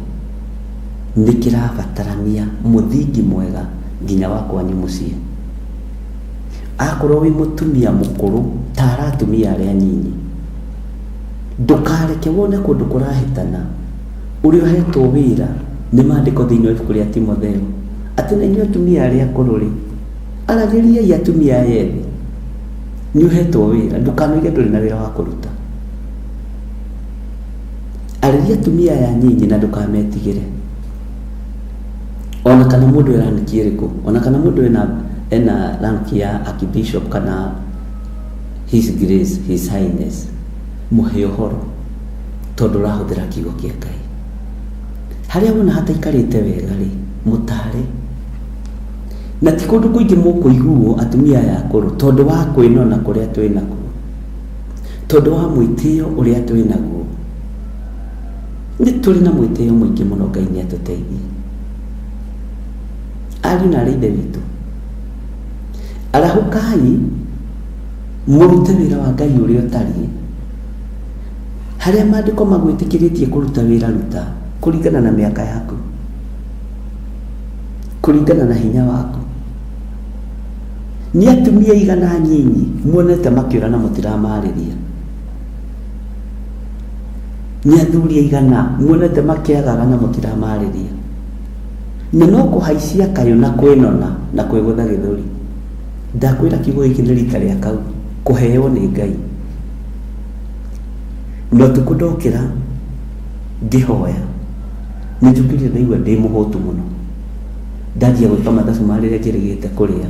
nĩ kĩrabatarania mũthingi mwega nginya wa kwanyu mũciĩ. Akorwo wĩ mũtumia mũkũrũ, tara atumia arĩa anyinyi. Ndũkareke wone kũndũ kũrahĩtana. Ũrĩa ũhetwo wĩra nĩ maandĩko thĩinĩ wa ibuku rĩa Timotheo, atĩ na inyuĩ atumia arĩa akũrũ-rĩ, aragĩriai atumia aya ethĩ. Nĩ ũhetwo wĩra, ndũkanoige ndũrĩ na wĩra wa kũruta. Arĩria atumia aya anyinyi na ndũkametigĩre. Ona kana mũndũ e rank ĩrĩkũ, ona kana mũndũ ena rank ya archbishop kana his grace, his highness, mũhe ũhoro tondũ ũrahũthĩra kiugo kĩa Ngai. Harĩa wona hataikarĩte wega rĩ, mũtare. Na ti kũndũ kũingĩ mũkũiguo atumia aya akũrũ tondũ wa kwĩnona kũrĩa twĩ nakuo, tondũ wa mwĩtĩo ũrĩa twĩ naguo. Nĩ tũrĩ na mwĩtĩo mũingĩ mũno, Ngai nĩ atũteithie. Ariũ na arĩ ithe witũ, arahũkai mũrute wĩra wa Ngai ũrĩa ũtariĩ. Harĩa maandĩko magwĩtĩkĩrĩtie kũruta wĩra ruta, kũringana na mĩaka yaku, kũringana na hinya waku. Nĩ atumia aigana nyinyi muonete makĩũra na mũtiramarĩria? Nĩ athuri aigana muonete makĩagaga na mũtiramarĩria? Na no kũhaicia kayũ na kwĩnona na kwĩgũtha gĩthũri. Ndakwĩra kiugo gĩkĩ nĩ rita rĩa kau kũheo nĩ Ngai. Na ũtukũ ndokĩra ngĩhoya, nĩ njũkĩrire ndaigua ndĩ mũhũtu mũno. Ndanjia gwĩka mathabu ma rĩrĩa njĩrĩgĩte kũrĩa,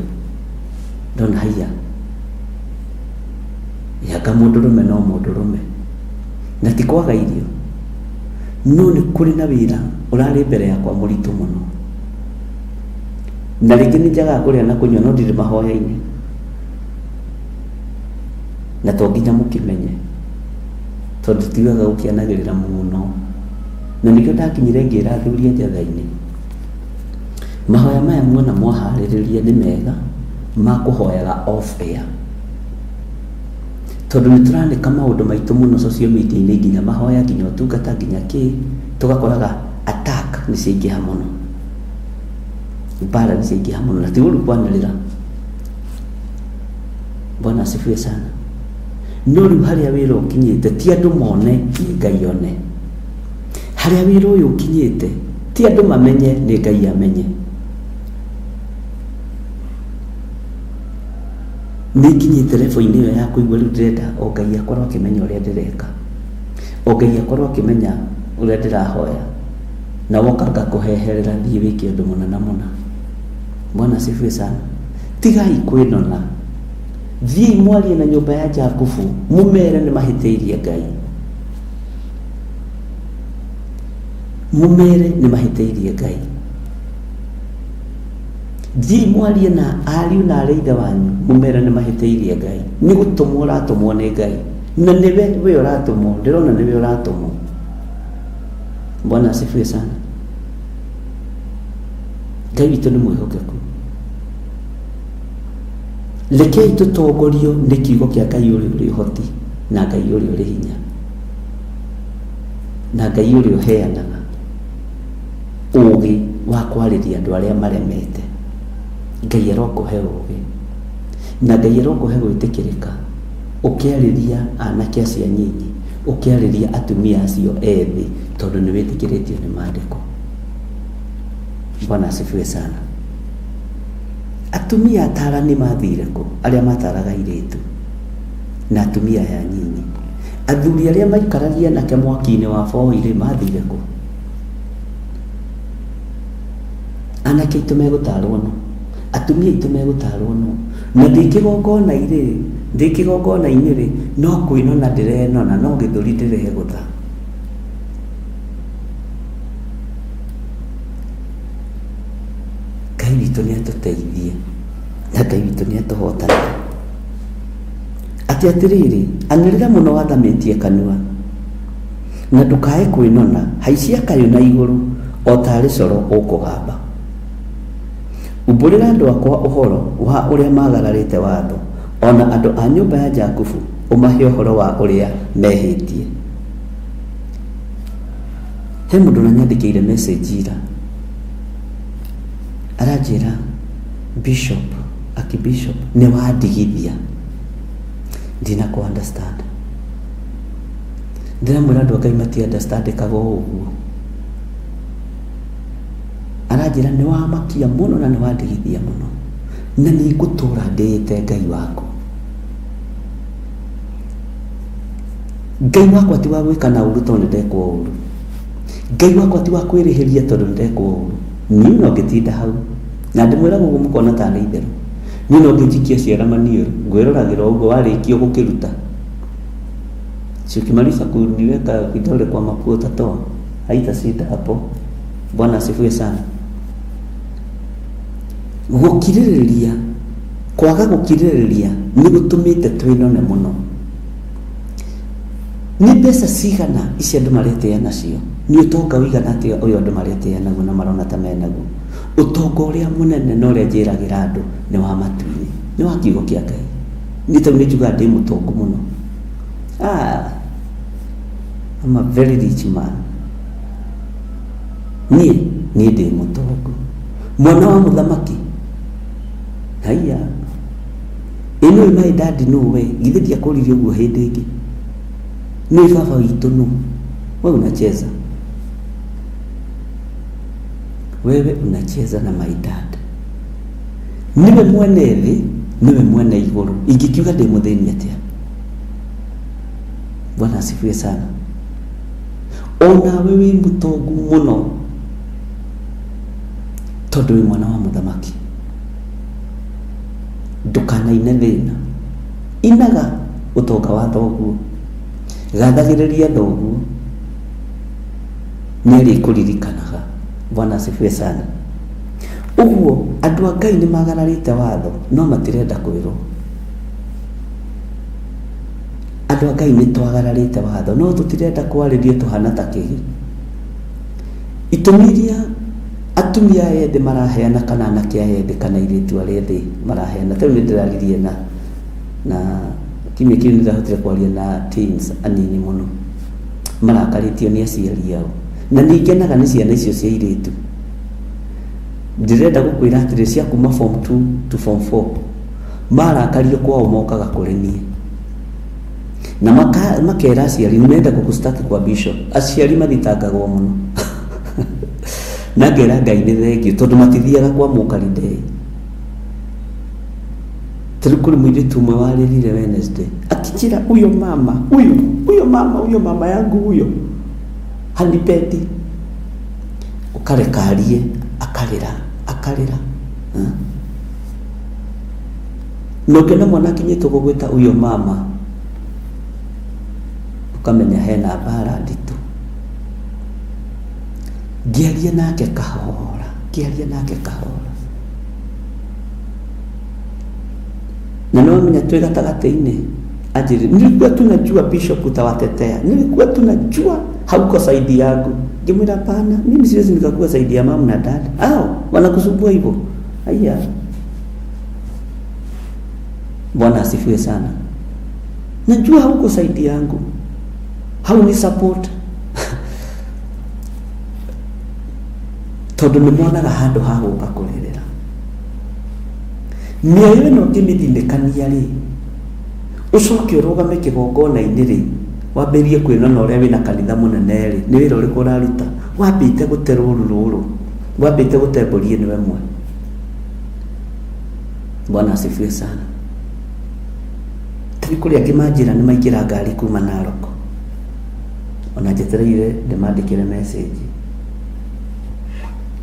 ndona haiya, anga mũndũrũme no mũndũrũme. Na ti kwaga irio, no nĩ kũrĩ na wĩra ũrarĩ mbere yakwa mũritũ mũno. Na rĩngĩ nĩ njagaga kũrĩa na kũnyua no ndirĩ mahoya-inĩ. Na to nginya mũkĩmenye, tondũ ti wega gũkĩanagĩrĩra mũno. Na nĩkĩo ndakinyire ngĩra athuri a njatha-inĩ, mahoya maya muona mwaharĩrĩria nĩ mega ma kũhoyaga off air. Tondũ nĩ tũranĩka maũndũ maitũ mũno social media-inĩ nginya mahoya, nginya ũtungata, nginya kĩ, tũgakoraga attack nĩ ciaingĩha mũno. Mbara nĩ ciaingĩha mũno na ti ũru kwanĩrĩra. Bwana asifiwe sana. No rĩu harĩa wĩra ũkinyĩte ti andũ mone, nĩ Ngai one. Harĩa wĩra ũyũ ũkinyĩte ti andũ mamenye, nĩ Ngai amenye. Nĩ nginyĩte level-inĩ ĩyo ya kũigua rĩu ndĩrenda o Ngai akorwo akĩmenya ũrĩa ndĩreka. O Ngai akorwo akĩmenya ũrĩa ndĩrahoya. Na woka ngakũheherera thiĩ wĩke ũndũ mũna na mũna. Bwana asifiwe sana. Tigai kwĩnona. Thiĩi mwarie na nyũmba ya Jakubu, mũmere nĩ mahĩtĩirie Ngai. Mũmere nĩ mahĩtĩirie Ngai. Thiĩi mwarie na ariũ na arĩ ithe wanyu, mũmere nĩ mahĩtĩirie Ngai. Nĩ gũtũmwo ũratũmwo nĩ Ngai. Na nĩwe we ũratũmwo, ndĩrona nĩwe ũratũmwo. Bwana asifiwe sana. Ngai witũ nĩ mwĩhokeku. Rekei tũtongorio nĩ kiugo kĩa Ngai ũrĩa ũrĩ ũhoti Na Ngai ũrĩa ũrĩ hinya, na Ngai ũrĩa ũheanaga ũgĩ wa kwarĩria andũ arĩa maremete. Ngai arokũhe ũgĩ, na Ngai arokũhe gwĩtĩkĩrĩka ũkĩarĩria anake acio anyinyi, ũkĩarĩria atumia acio ethĩ, tondũ nĩ wĩtĩkĩrĩtio nĩ maandĩko. Bwana asifiwe sana. Atumia atarani mathire kũ? Arĩa mataraga airĩtu na atumia aya anyinyi. Athuri arĩa maikaragia anake mwaki-inĩ wa boi-rĩ, mathire kũ? Anake aitũ megũtarwo nũ? Atumia aitũ megũtarwo nũ? Na ndĩ kĩgongona-rĩ, ndĩ kĩgongona-inĩ rĩ, no kwĩnona ndĩrenona, no gĩthũri ndĩregũtha. Ngai witũ nĩ atũteithie, na Ngai witũ nĩ atũhotanĩre. Atĩ atĩrĩrĩ, anĩrĩra mũno wathamĩtie kanua, na ndũkae kwĩnona, haicia kayũ na igũrũ, o tarĩ coro ũkũgamba. Umbũrĩra andũ akwa ũhoro wa ũrĩa magararĩte watho, o na andũ a nyũmba ya Jakubu ũmahe ũhoro wa ũrĩa mehĩtie. He mũndũ ũranyandĩkĩire message ira, aranjĩra bishop, aki bishop nĩ wandigithia, ndina kũ understand. Ndĩramwĩra andũ a Ngai mati understandĩkaga o ũguo. Aranjĩra nĩ wamakia mũno na nĩ wandigithia mũno, na nĩ ngũtũra ndĩĩte Ngai waku. Ngai wakwa ti wa gwĩka na ũru tondũ nĩ ndekwo ũru. Ngai wakwa ti wa kwĩrĩhĩria tondũ nĩ ndekwo ũru. Niĩ no ngĩtinda hau na ndĩmwĩraga ũguo mũkona tarĩ itherũ. Niĩ no ngĩnjikia ciara maniũrũ, ngwĩroragĩra ũguo warĩkia gũkĩruta. Si ukimaliza kuniweka kidole kwa mapua utatoa, haitasita hapo. Bwana asifiwe sana. Gũkirĩrĩria, kwaga gũkirĩrĩria nĩ gũtũmĩte twĩnone mũno. Nĩ mbeca cigana ici andũ maretĩa nacio? Nĩ ũtonga ũigana atĩa ũyũ andũ maretĩa naguo na marona ta menaguo? Ũtonga ũrĩa mũnene na ũrĩa njĩragĩra andũ nĩ wa matu-inĩ, nĩ wa kiugo kĩa Ngai. Niĩ tondũ nĩ njugaga ndĩ mũtongu mũno. I'm a very rich man. Niĩ niĩ ndĩ mũtongu, mwana wa mũthamaki. Haiya, ĩ nĩũĩ my dad nũ we? Githĩ ndiakũririe ũguo hĩndĩ ĩngĩ? Nĩũĩ baba witũ nũ? Wewe unacheza, wewe unacheza na my dad. Nĩwe mwene thĩ, nĩwe mwene igũrũ. Ingĩkiuga ndĩ mũthĩni atĩa? Bwana asifiwe sana. Onawe wĩ mũtongu mũno tondũ wĩ mwana wa mũthamaki. Ndũkanaine thĩna, inaga ũtonga wa thoguo, gathagĩrĩria thoguo, nĩ arĩkũririkanaga. Bwana asifiwe sana. Ũguo andũ a Ngai nĩ magararĩte watho no matirenda kwĩrwo. Andũ a Ngai nĩ twagararĩte watho no tũtirenda kwarĩrio, tũhana ta kĩgi. Itũmi iria atumia aya ethĩ maraheana kana anake aya ethĩ kana airĩtu arĩa ethĩ maraheana, ta rĩu nĩ ndĩraririe na kiumia kĩu nĩ ndĩrahotire kwaria na teens anini mũno marakarĩtio nĩ aciari ao, na nĩ ngenaga nĩ ciana icio cia airĩtu. Ndĩrenda gũkwĩra atĩrĩ, cia kuma form 2 to form 4 marakario kwao mokaga kũrĩ niĩ na makera aciari nimeenda gũgũstaki kwa bishop. Aciari mathitangagwo mũno na ngera Ngai nĩ thengiũ tondũ matithiaga kwa mũkarindei. Tarĩu kũrĩ mũirĩtu ũmwe warĩrire Wednesday akĩnjĩra, huyo mama huyu, huyo mama, huyo mama yangu huyo hanipendi. Ũkareka arie, akarĩra akarĩra. Na ũngĩona mwana akinyĩte gũgwĩta huyo mama, ũkamenya hena mbara nditũ. Ngĩaria nake kahora, ngĩaria nake kahora, na nĩ wamenya twĩ gatagatĩ-inĩ, anjĩrire, nilikuwa tunajua bishop utawatetea, nilikuwa tunajua hauko side yangu. Ngĩmwĩra hapana, mimi siwezi nikakuwa side ya mama na dad, hao wanakusumbua hivyo. Haya, Bwana asifiwe sana. Najua hauko side yangu, hauni support tondũ nĩ monaga handũ ha gũka kũrĩrĩra. Mĩoyo ĩno ũngĩmĩthinĩkania rĩ, ũcoke ũrũgame kĩgongona-inĩ rĩ, wambĩrĩrie kwĩnona ũrĩa wĩna kanitha mũnene rĩ, nĩ wĩra ũrĩkũ ũraruta? Wambĩte gũte rũru rũrũ, wambĩte gũte mbũri ĩno ĩmwe. Bwana asifiwe sana. Tari kũrĩ angĩ manjĩra nĩ maingĩra ngari kuma Narok, ona njetereire ndĩmandĩkĩre message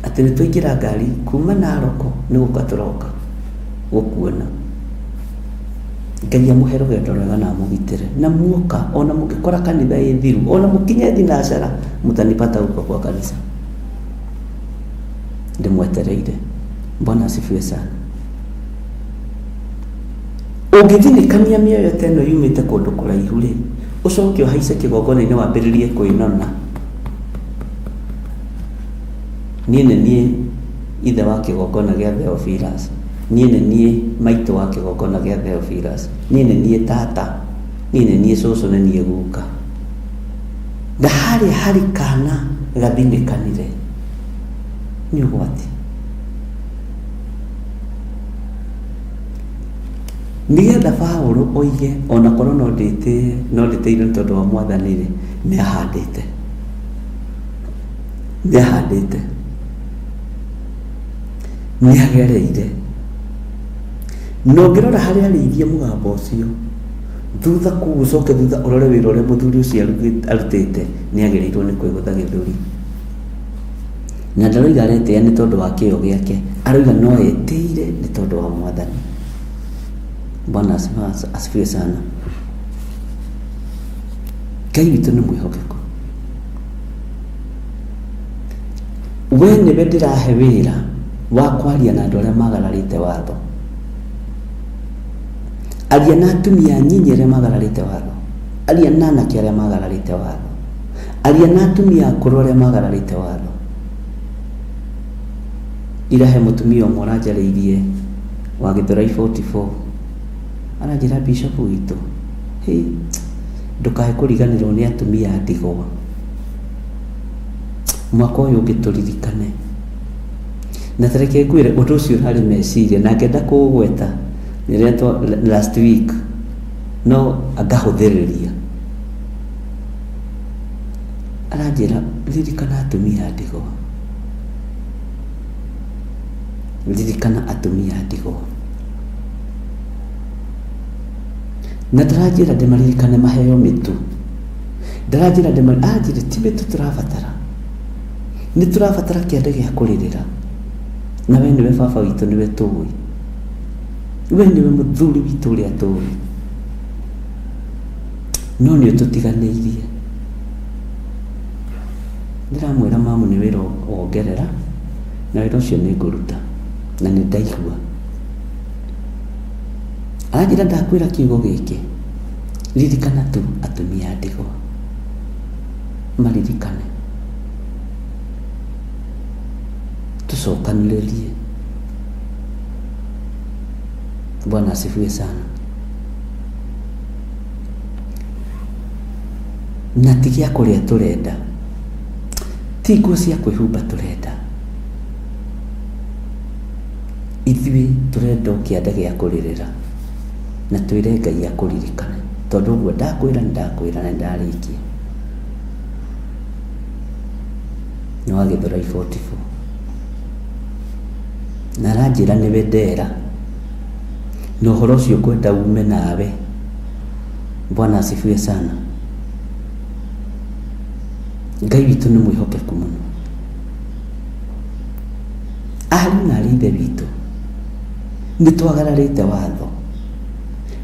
atĩ nĩ twaingĩra ngari kuma Narok, nĩ gũka tũroka gũkuona. Ngai amũhe rũgendo rwega na amũgitĩre, na muoka ona mũngĩkora kanitha ĩ thiru, ona mũkinye thinacara, mũtanipata huko kwa kanisa, ndĩmwetereire. Bwana asifiwe sana. Ũngĩthinĩkania mĩoyo ta ĩno yumĩte kũndũ kũraihu rĩ, ũcoke ũhaice kĩgongona-inĩ wambĩrĩrie kwĩnona, niĩ nĩ niĩ ithe wa kĩgongona gĩa Theophilus, niĩ nĩ niĩ maitũ wa kĩgongona gĩa Theophilus, niĩ nĩ niĩ tata, niĩ nĩ niĩ cũcũ, nĩ niĩ guka. Na harĩa harĩ kana gathinĩkanire nĩ ũgwati. Nĩgetha Paũlũ oige ona korwo no ndĩtĩe, no ndĩtĩire nĩ tondũ wa Mwathani rĩ, nĩ ahandĩte, nĩ ahandĩte, nĩ agereire. Na ũngĩrora harĩa arĩirie mũgambo ũcio, thutha kũu ũcoke thutha ũrore wĩra ũrĩa mũthuri ũcio arutĩte, nĩ agĩrĩirwo nĩ kwĩgũtha gĩthũri. Na ndaroiga aretĩĩa nĩ tondũ wa kĩyo gĩake, aroiga no etĩire nĩ tondũ wa Mwathani. Bwana asifiwe sana. Ngai witũ nĩ mwĩhokeku. We nĩwe ndĩrahe wĩra wa kwaria na andũ arĩa magararĩte watho. Aria na atumia anyinyi arĩa magararĩte watho, aria na anake arĩa magararĩte watho, aria na atumia akũrũ arĩa magararĩte watho. Ira he mũtumia ũmwe ũranjarĩirie wa Gĩthũrai 44, aranjĩra, bishop witũ, hĩ, ndũkae kũriganĩrwo nĩ atumia a ndigwa, mwaka ũyũ ũngĩ tũririkane. Na ta reke ngwĩre ũndũ ũcio ũrarĩ meciria na ngenda kũũgweta rĩrĩa last week, no ngahũthĩrĩria. Aranjĩra, ririkana atumia a ndigwa, ririkana atumia a ndigwa. Na ndaranjĩra ndĩmaririkane maheo mĩtu, ndaranjĩra anjĩre ti mĩtu tũrabatara, nĩ tũrabatara kĩande gĩa kũrĩrĩra. Na we nĩwe baba witũ, nĩwe tũĩ, we nĩwe mũthuri witũ ũrĩa tũĩ, no nĩ ũtũtiganĩirie. Ndĩramwĩra mamu nĩ wĩra wongerera, na wĩra ũcio nĩ ngũruta, na nĩ ndaigua. Aranjĩra ndakwĩra kiugo gĩkĩ, ririkana tu atumia a ndigwa, maririkane, tũcokanĩrĩrie. Bwana asifiwe sana. Na ti gĩa kũrĩa tũrenda, ti nguo cia kwĩhumba tũrenda, ithuĩ tũrenda o kĩanda gĩa kũrĩrĩra na twĩre Ngai akũririkane, tondũ ũguo ndakwĩra nĩ ndakwĩra na nĩ ndarĩkia. Nĩ wa Gĩthũrai 44, na aranjĩra nĩwe ndera, na ũhoro ũcio ngwenda ume nawe. Bwana asifiwe sana. Ngai witũ nĩ mwĩhokeku mũno. Ariũ na arĩ ithe witũ, nĩ twagararĩte watho.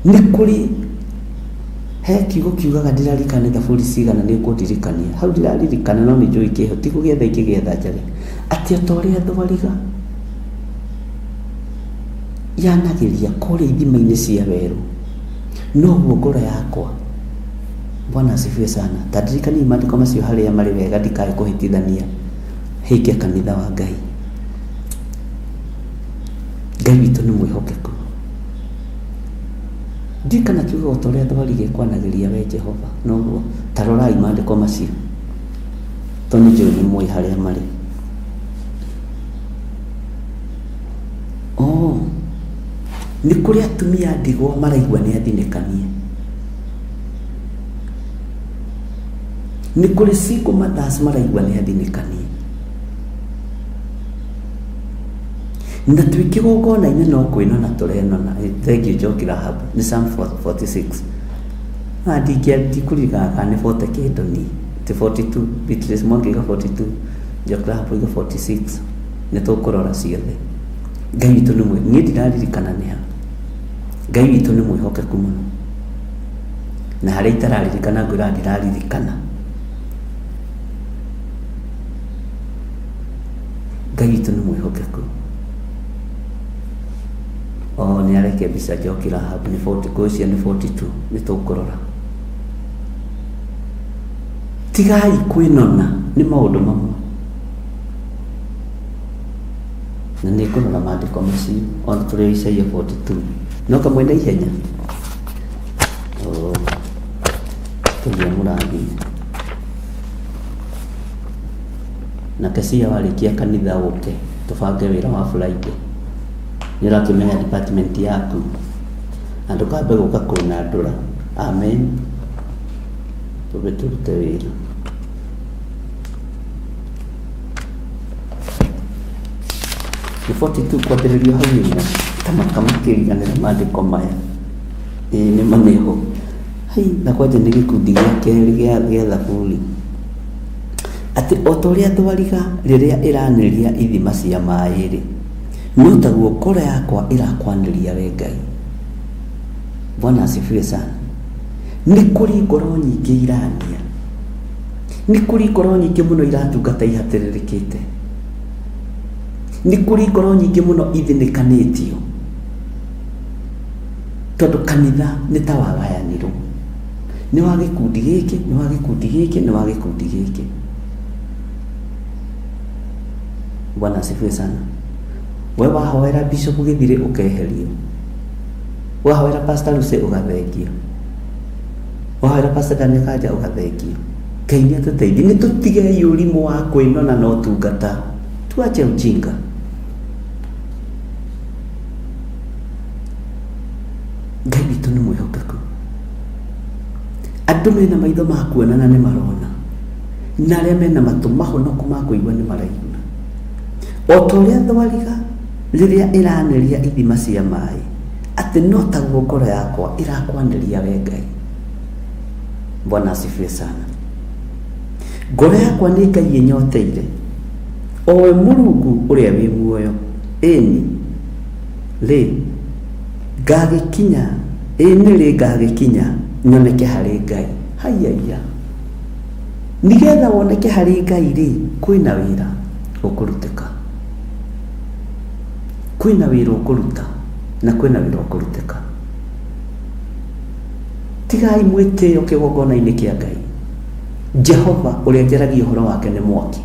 Nĩ kũrĩ he kiugo kiugaga, ndĩraririkana nĩ thaburi cigana, nĩ ũkũndirikania hau, ndĩraririkana no nĩ njũĩ kĩho ti gũgĩetha ingĩgĩetha njage, atĩ o ta ũrĩa thwariga yanagĩria kũrĩa ithima-inĩ cia werũ, noguo ngoro yakwa. Bwana asifiwe sana. Ta ndirikania maandĩko macio harĩa marĩ wega, ndikae kũhĩtithania hinge kanitha wa Ngai. Ngai witũ nĩ mwĩhokeku. Ndiũĩ kana kiugo ta ũrĩa thwariga ĩkwanagĩria we Jehova noguo. Ta rorai maandĩko macio, tondũ nĩ njũĩ nĩ mũĩ harĩa marĩ. Oh, nĩ kũrĩ atumia ndigwa maraigua nĩ athinĩkanie. Nĩ kũrĩ single mothers maraigua nĩ athinĩkanie. Na twĩ kĩgongona-inĩ no kwĩnona tũrenona. Thengiũ Njoki Rahab, nĩ Psalm 46. Na ndikũririkana kana nĩ 40 kĩndũ ni ti 42, Beatrice Mwangi oiga 42, Njoki Rahab oiga 46. Nĩ tũkũrora ciothe. Ngai witũ nĩ mwĩ, niĩ ndiraririkana nĩ ha. Ngai witũ nĩ mwĩhokeku mũno. Na harĩa itararirikana ngwĩraga ndiraririkana. Ngai witũ nĩ mwĩhokeku. O nĩ areke mbica Njoki Rahab nĩ 40, ngwĩciria nĩ 42, nĩ tũkũrora. Tigai kwĩnona nĩ maũndũ mamwe. Na nĩ ngũrora maandĩko macio ona tũrĩ o Isaia 42. No kamwe na ihenya. Oh, Ngai amũrathime. Na Kesia warĩkia kanitha ũke tũbange wĩra wa Friday. Nĩ ũrakĩmenya department yaku na ndũkambe gũka kũnandũra. Amen. Tũmbe tũrute wĩra. Nĩ 42 kwambĩrĩria hau ĩmwe ta makamakĩriganĩra maandĩko maya. Ĩĩ nĩ ma nĩho. Hai, na kwanja nĩ gĩkundi gĩa kerĩ gĩa thaburi. Atĩ o ta ũrĩa thwariga rĩrĩa ĩranĩria ithima cia maĩ-rĩ, no taguo ngoro yakwa ĩrakwanĩria we Ngai. Bwana asifiwe sana. Nĩ kũrĩ ngoro nyingĩ irania. Nĩ kũrĩ ngoro nyingĩ mũno iratungata ihatĩrĩrĩkĩte. Nĩ kũrĩ ngoro nyingĩ mũno ithinĩkanĩtio. Tondũ kanitha nĩ ta wagayanirwo. Nĩ wa gĩkundi gĩkĩ, nĩ wa gĩkundi gĩkĩ, nĩ wa gĩkundi gĩkĩ. Bwana asifiwe sana. We wahoera Bishop Gĩthirĩ ũkeherio. Wahoera Pastor Lucy ũgathengio. Wahoera Pastor Daniel Kanja ũgathengio. Ngai nĩ atũteithie. Nĩ tũtigei ũrimũ wa kwĩnona na ũtungata. Tuache ujinga. Ngai witũ nĩ mwĩhokeku. Andũ mena maitho ma kuona na nĩ marona, na arĩa mena matũ mahonoku ma kũigua nĩ maraigua. O ta ũrĩa thwariga rĩrĩa ĩranĩria ithima cia maĩ, atĩ no taguo ngoro yakwa ĩrakwanĩria we Ngai. Bwana asifiwe sana. Ngoro yakwa nĩ Ngai ĩnyoteire, o we Mũrungu ũrĩa wĩ muoyo. Ĩni, rĩ, ngagĩkinya, ĩ nĩ rĩ ngagĩkinya nyoneke harĩ Ngai? Haiyaia! Nĩgetha woneke harĩ Ngai rĩ, kwĩna wĩra ũkũrutĩka. Kwĩna wĩra ũkũruta na kwĩna wĩra ũkũrutĩka. Tigai mwĩtĩo kĩgongona-inĩ kĩa Ngai. Jehova ũrĩa njaragia ũhoro wake nĩ mwaki.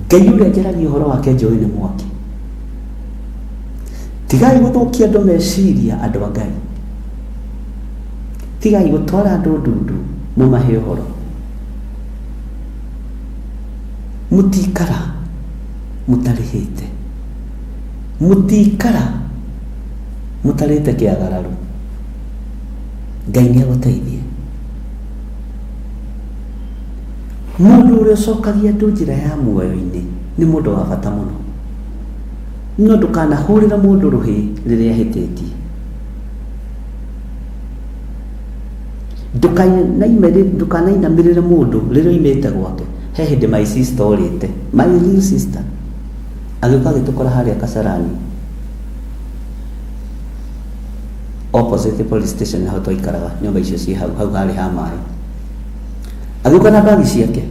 Ngai ũrĩa njaragia ũhoro wake njũĩ nĩ mwaki. Tigai gũthũkia andũ meciria andũ a Ngai. Tigai gũtwara andũ ndundu mũmahe ũhoro. Mũtikara mũtarĩhĩte. Mũtikara mũtarĩte kĩagararu. Ngai nĩ agũteithie. Mũndũ ũrĩa ũcokagia andũ njĩra ya muoyo-inĩ nĩ mũndũ wa bata mũno. No ndũkanahũrĩre mũndũ rũhĩ rĩrĩa ahĩtĩtie. Ndũkanainamĩrĩre mũndũ rĩrĩa oimĩte gwake. He hĩndĩ my sister orĩte, my real sister, agĩũka agĩtũkora harĩa Kasarani opposite police station nĩho twaikaraga, nyũmba icio ciĩ hau, hau harĩ ha maĩ. Agĩũka na mbagi ciake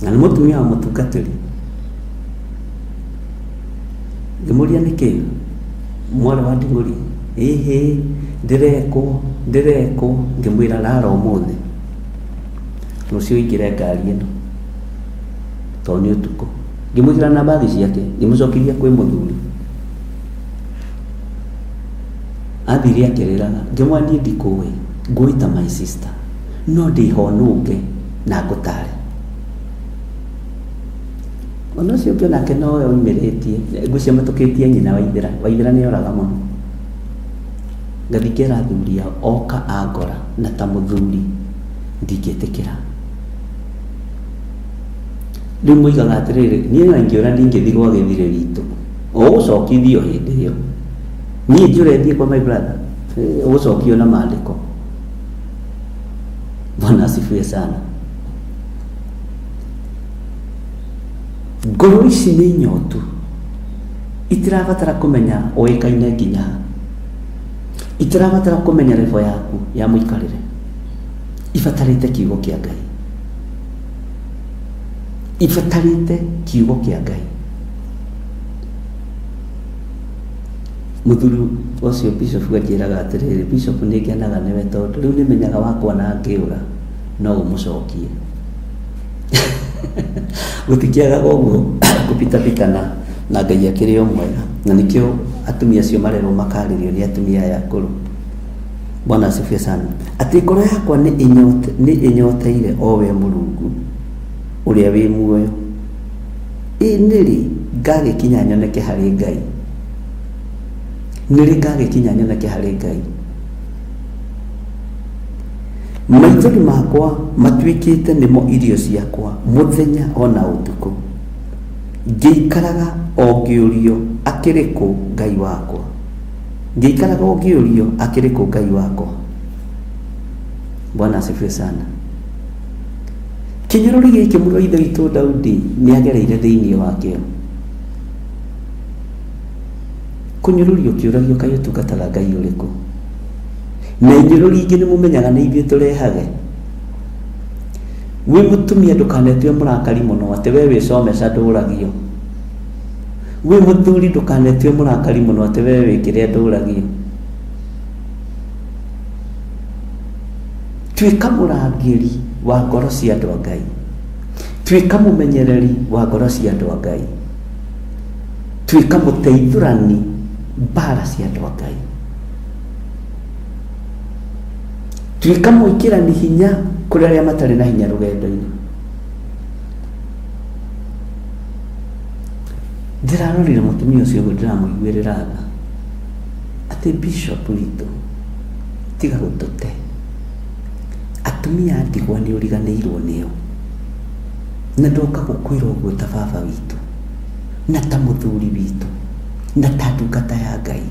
na nĩ mũtumia wa mũtungatĩri. Ngĩmũria nĩkĩ mwarĩ wa Nding'ũri, ĩhĩ ndĩrekwo ndĩrekwo, ngĩmwĩra rara ũmũthĩ, rũciũ ũingĩre ngari ĩno tondũ nĩ ũtukũ. Ngĩmwĩkĩra na mbagi ciake ngĩmũcokeria kwĩ mũthuri. Athire akĩrĩraga, ngĩmwĩra niĩ ndikũĩ, ngũĩ ta my sister, no ndĩho nũnge na ngũtare. Ona ũcio ũngĩ onake nowe oimĩrĩtie, ngwĩciria matũkĩtie nyina Waithĩra. Waithĩra nĩ oraga mũno. Ngathiĩ ngera athuri ao, oka angora na ta mũthuri ndingĩtĩkĩra. Rĩu moigaga atĩrĩrĩ, niĩ ona ingĩũra ndingĩthiĩ gwa gĩthirĩ witũ. Ũgũcokithio hĩndĩ ĩyo. Niĩ njũre thiĩ kwa my brother, ũgũcokio na maandĩko. Bwana asifiwe sana. Ngoro ici nĩ nyotu, itirabatara kũmenya ũĩkaine nginya ha, itirabatara kũmenya level yaku ya mũikarĩre, ibatarĩte kiugo kĩa Ngai, ibatarĩte kiugo kĩa Ngai. Mũthuri ũcio bishop anjĩraga atĩrĩrĩ, bishop nĩ ngenaga nĩwe tondũ rĩu nĩmenyaga wakwa na ngĩũra no ũmũcokie. Gũtikĩagaga ũguo kũbitabitana na Ngai akĩrĩ o mwega, na nĩkĩo atumia acio marerwo makarĩrio nĩ atumia aya akũrũ. Bwana asifiwe sana. Atĩ ngoro yakwa nĩ ĩnyoteire o we Mũrungu ũrĩa wĩ muoyo. Ĩ nĩrĩ ngagĩkinya nyoneke harĩ Ngai? Nĩrĩ ngagĩkinya nyoneke harĩ Ngai? Maithori makwa matuĩkĩte nĩmo irio ciakwa mũthenya ona ũtukũ, ngĩikaraga o ngĩũrio akĩrĩ kũ Ngai wakwa, ngĩikaraga o ngĩũrio akĩrĩ kũ Ngai wakwa. Bwana asifiwe sana. Kĩnyũrũri gĩkĩ mũrũ wa ithe witũ Daudi nĩ agereire thĩinĩ wakĩo. Kũnyũrũrio ũkĩũragio kaĩ ũtungataga Ngai ũrĩkũ? Na inyũrũri ingĩ nĩ mũmenyaga nĩ ithuĩ tũrehage. Wĩ mũtumia ndũkanetue mũrakari mũno atĩ we wĩ comeca ndũragio. Wĩ mũthuri ndũkanetue mũrakari mũno atĩ we wĩ kĩrĩa ndũragio. Tuĩka mũrangĩri wa ngoro cia andũ a Ngai. Tuĩka mũmenyereri wa ngoro cia andũ a Ngai. Tuĩka mũteithũrani mbara cia andũ a Ngai. Tuĩka mwĩkĩrani hinya kũrĩ arĩa matarĩ na hinya rũgendo-inĩ. Ndĩrarorire mũtumia ũcio ũguo ndĩramũiguĩrĩra tha atĩ bishop witũ tiga gũtũte. Atumia a ndigwa nĩ ũriganĩirwo nĩo. Na ndoka gũkwĩra ũguo ta baba witũ na ta mũthuri witũ na ta ndungata ya Ngai,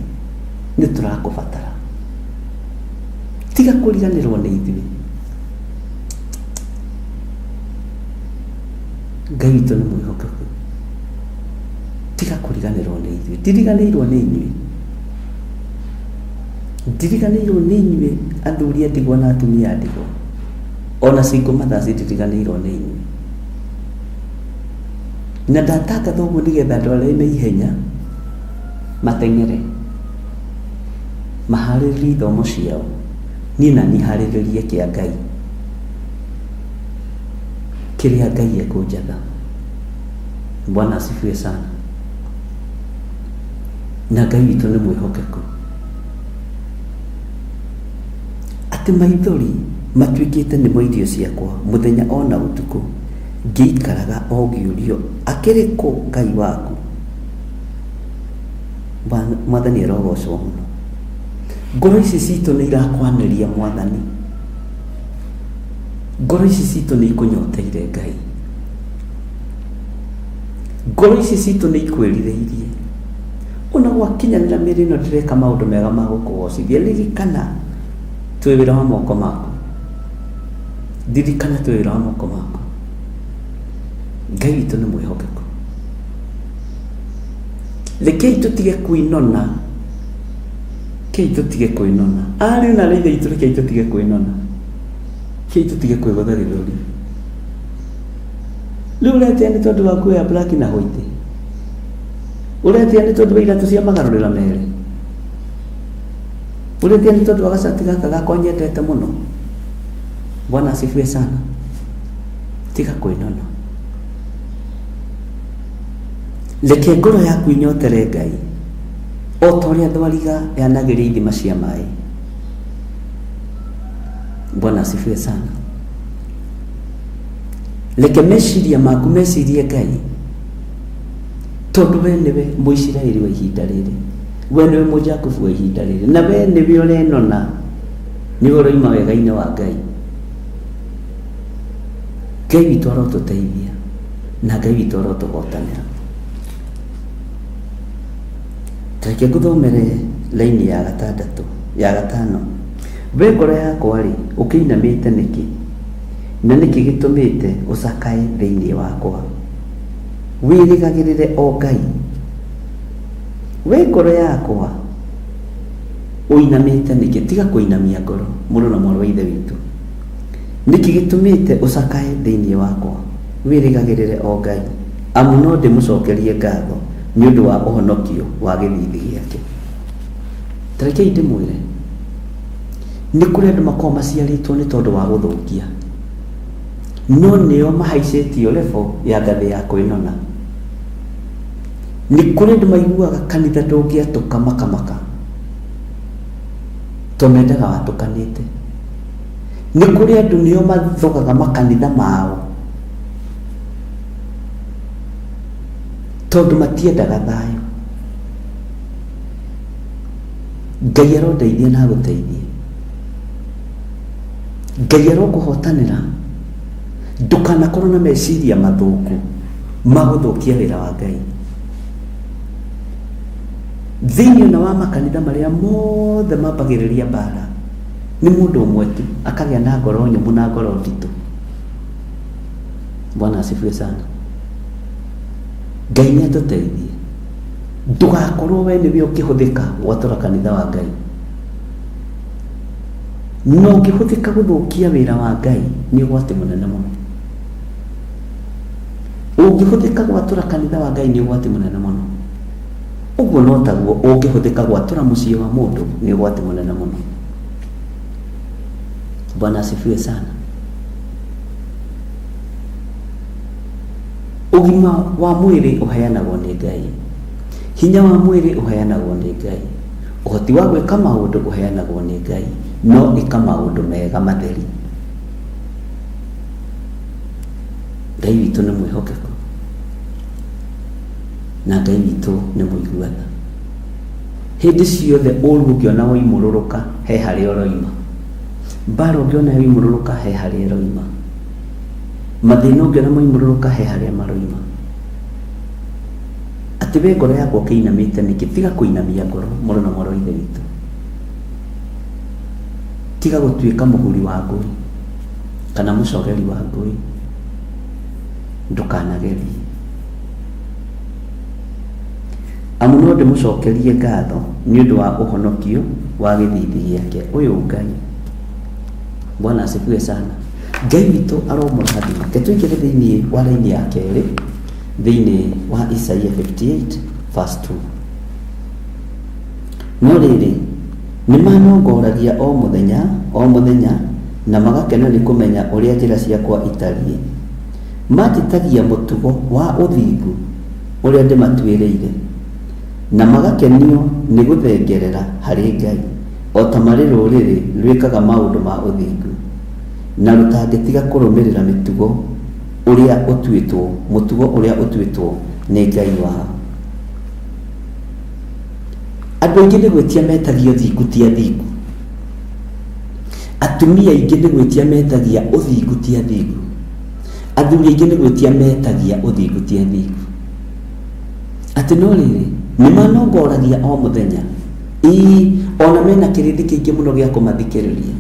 nĩ tũrakũbatara. Tiga kũriganĩrwo nĩ ithuĩ. Ngai witũ nĩ mwĩhokeku. Tiga kũriganĩrwo nĩ ithuĩ. Ndiriganĩirwo nĩ inyuĩ. Ndiriganĩirwo nĩ inyuĩ athuri a ndigwa na atumia a ndigwa. Ona single mothers ndiriganĩirwo nĩ inyuĩ. Na ndatangatha ũguo nĩgetha andũ arĩa mena ihenya mateng'ere maharĩrĩrie ithomo ciao, niĩ na niĩ harĩrĩrie kĩa Ngai, kĩrĩa Ngai ekũnjatha. Bwana asifiwe sana. Na Ngai witũ nĩ mwĩhokeku. Atĩ maithori matuĩkĩte nĩmo irio ciakwa mũthenya ona ũtukũ, ngĩikaraga o ngĩũrio, akĩrĩ kũ Ngai waku? Mwathani arogocwo mũno. Ngoro ici citũ nĩ irakwanĩria Mwathani. Ngoro ici citũ nĩ ikũnyoteire Ngai. Ngoro ici citũ nĩ ikwĩrirĩirie. Ona gwakinyanĩra mĩĩrĩ ĩno ndĩreka maũndũ mega ma gũkũgocithia, ririkana twĩ wĩra wa moko maku. Ririkana twĩ wĩra wa moko maku. Ngai witũ nĩ mwĩhokeku. Rekei tũtige kwĩnona. Rekei tũtige kwĩnona. Ariũ na aarĩ a Ithe witũ rekei tũtige kwĩnona. Rekei tũtige kwĩgũtha gĩthũri. Rĩu ũretĩa nĩ tondũ wa nguo ya black na white? Ũretĩa nĩ tondũ wa iratũ cia magarũrĩra merĩ? Ũretĩa nĩ tondũ wa gacati gaka gakwa nyendete mũno? Bwana asifiwe sana. Tiga kwĩnona. Reke ngoro yaku inyotere Ngai. O ta ũrĩa thwariga yanagĩria ithima cia maĩ. Bwana asifiwe sana. Reke meciria maku mecirie Ngai, tondũ we nĩwe Mũisiraeli wa ihinda rĩrĩ, we nĩwe Mũjakubu wa ihinda rĩrĩ, na we nĩwe ũrenona, nĩwe ũroima wega-inĩ wa Ngai. Ngai witũ arotũteithia na Ngai witũ arotũhotanĩra. Reke ngũthomere laini ya gatandatũ, ya gatano. We ngoro yakwa-rĩ, ũkĩinamĩte nĩkĩ? Na nĩkĩ gĩtũmĩte ũcakae thĩinĩ wakwa? Wĩrĩgagĩrĩre o Ngai. We ngoro yakwa, ũinamĩte nĩkĩ? Tiga kũinamia ngoro, mũrũ na mwarĩ wa Ithe witũ. Nĩkĩ gĩtũmĩte ũcakae thĩinĩ wakwa? Wĩrĩgagĩrĩre o Ngai, amu no ndĩmũcokerie ngatho nĩ ũndũ wa ũhonokio wa gĩthiithi gĩake. Ta rekei ndĩmwĩre, nĩ kũrĩ andũ makoragwo maciarĩtwo nĩ tondũ wa gũthũkia, no nĩo mahaicĩtio level ya ngathĩ ya kwĩnona. Nĩ kũrĩ andũ maiguaga kanitha ndũngĩatũka makamaka, to mendaga watũkanĩte. Nĩ kũrĩ andũ nĩo mathogaga makanitha mao tondũ matiendaga thayũ. Ngai arondeithia na agũteithie. Ngai arokũhotanĩra. Ndũkanakorwo na meciria mathũku ma gũthũkia wĩra wa Ngai. Thĩinĩ ona wa makanitha marĩa mothe mambagĩrĩria mbara, nĩ mũndũ ũmwe tu akagĩa na ngoro nyũmũ na ngoro nditũ. Bwana asifiwe sana. Ngai nĩ atũteithie. Ndũgakorwo we nĩwe ũkĩhũthĩka gwatũra kanitha wa Ngai. Na ũngĩhũthĩka gũthũkia wĩra wa Ngai nĩ ũgwati mũnene mũno. Ũngĩhũthĩka gwatũra kanitha wa Ngai nĩ ũgwati mũnene mũno. Ũguo no taguo ũngĩhũthĩka gwatũra mũciĩ wa mũndũ nĩ ũgwati mũnene mũno. Bwana asifiwe sana. Ũgima wa mwĩrĩ ũheanagwo nĩ Ngai. Hinya wa mwĩrĩ ũheanagwo nĩ Ngai. Ũhoti wa gwĩka maũndũ ũheanagwo nĩ Ngai. No ĩka maũndũ mega matheri. Ngai witũ nĩ mwĩhokeku na Ngai witũ nĩ mũigua tha. Hĩndĩ ciothe ũru ũngĩona woimũrũrũka he harĩa ũroima. Mbara ũngĩona yoimũrũrũka he harĩa ĩroima. Mathĩna ũngĩona moimũrũrũka he harĩa maroima. Atĩ we ngoro yakwa ũkĩinamĩte nĩkĩ? Tiga kũinamia ngoro, mũrũ na mwarĩ wa Ithe witũ. Tiga gũtuĩka mũhuri wa ngũĩ kana mũcoreri wa ngũĩ. Ndũkanagerie. Amu no ndĩmũcokerie ngatho nĩ ũndũ wa ũhonokio wa gĩthiithi gĩake. Ũyũ Ngai. Bwana asifiwe sana. Ngai witũ aromũrathima. Reke tũingĩre thĩinĩ wa raini ya kerĩ thĩinĩ wa Isaia 58 verse 2. No rĩrĩ, nĩ manongoragia o mũthenya o mũthenya, na magakena nĩ kũmenya ũrĩa njĩra ciakwa itariĩ. Manjĩtagia mũtugo wa ũthingu ũrĩa ndĩmatuĩrĩire, na magakenio nĩ gũthengerera harĩ Ngai, o ta marĩ rũrĩrĩ rwĩkaga maũndũ ma ũthingu, na rũtangĩtiga kũrũmĩrĩra mĩtugo ũrĩa ũtuĩtwo, mũtugo ũrĩa ũtuĩtwo nĩ Ngai wao. Andũ aingĩ nĩ gwĩtia metagia ũthingu ti athingu. Atumia aingĩ nĩ gwĩtia metagia ũthingu ti athingu. Athuri aingĩ nĩ gwĩtia metagia ũthingu ti athingu. Atĩ no rĩrĩ, nĩ manongoragia o mũthenya. Ĩĩ, ona mena kĩrĩndĩ kĩingĩ mũno gĩa kũmathikĩrĩria.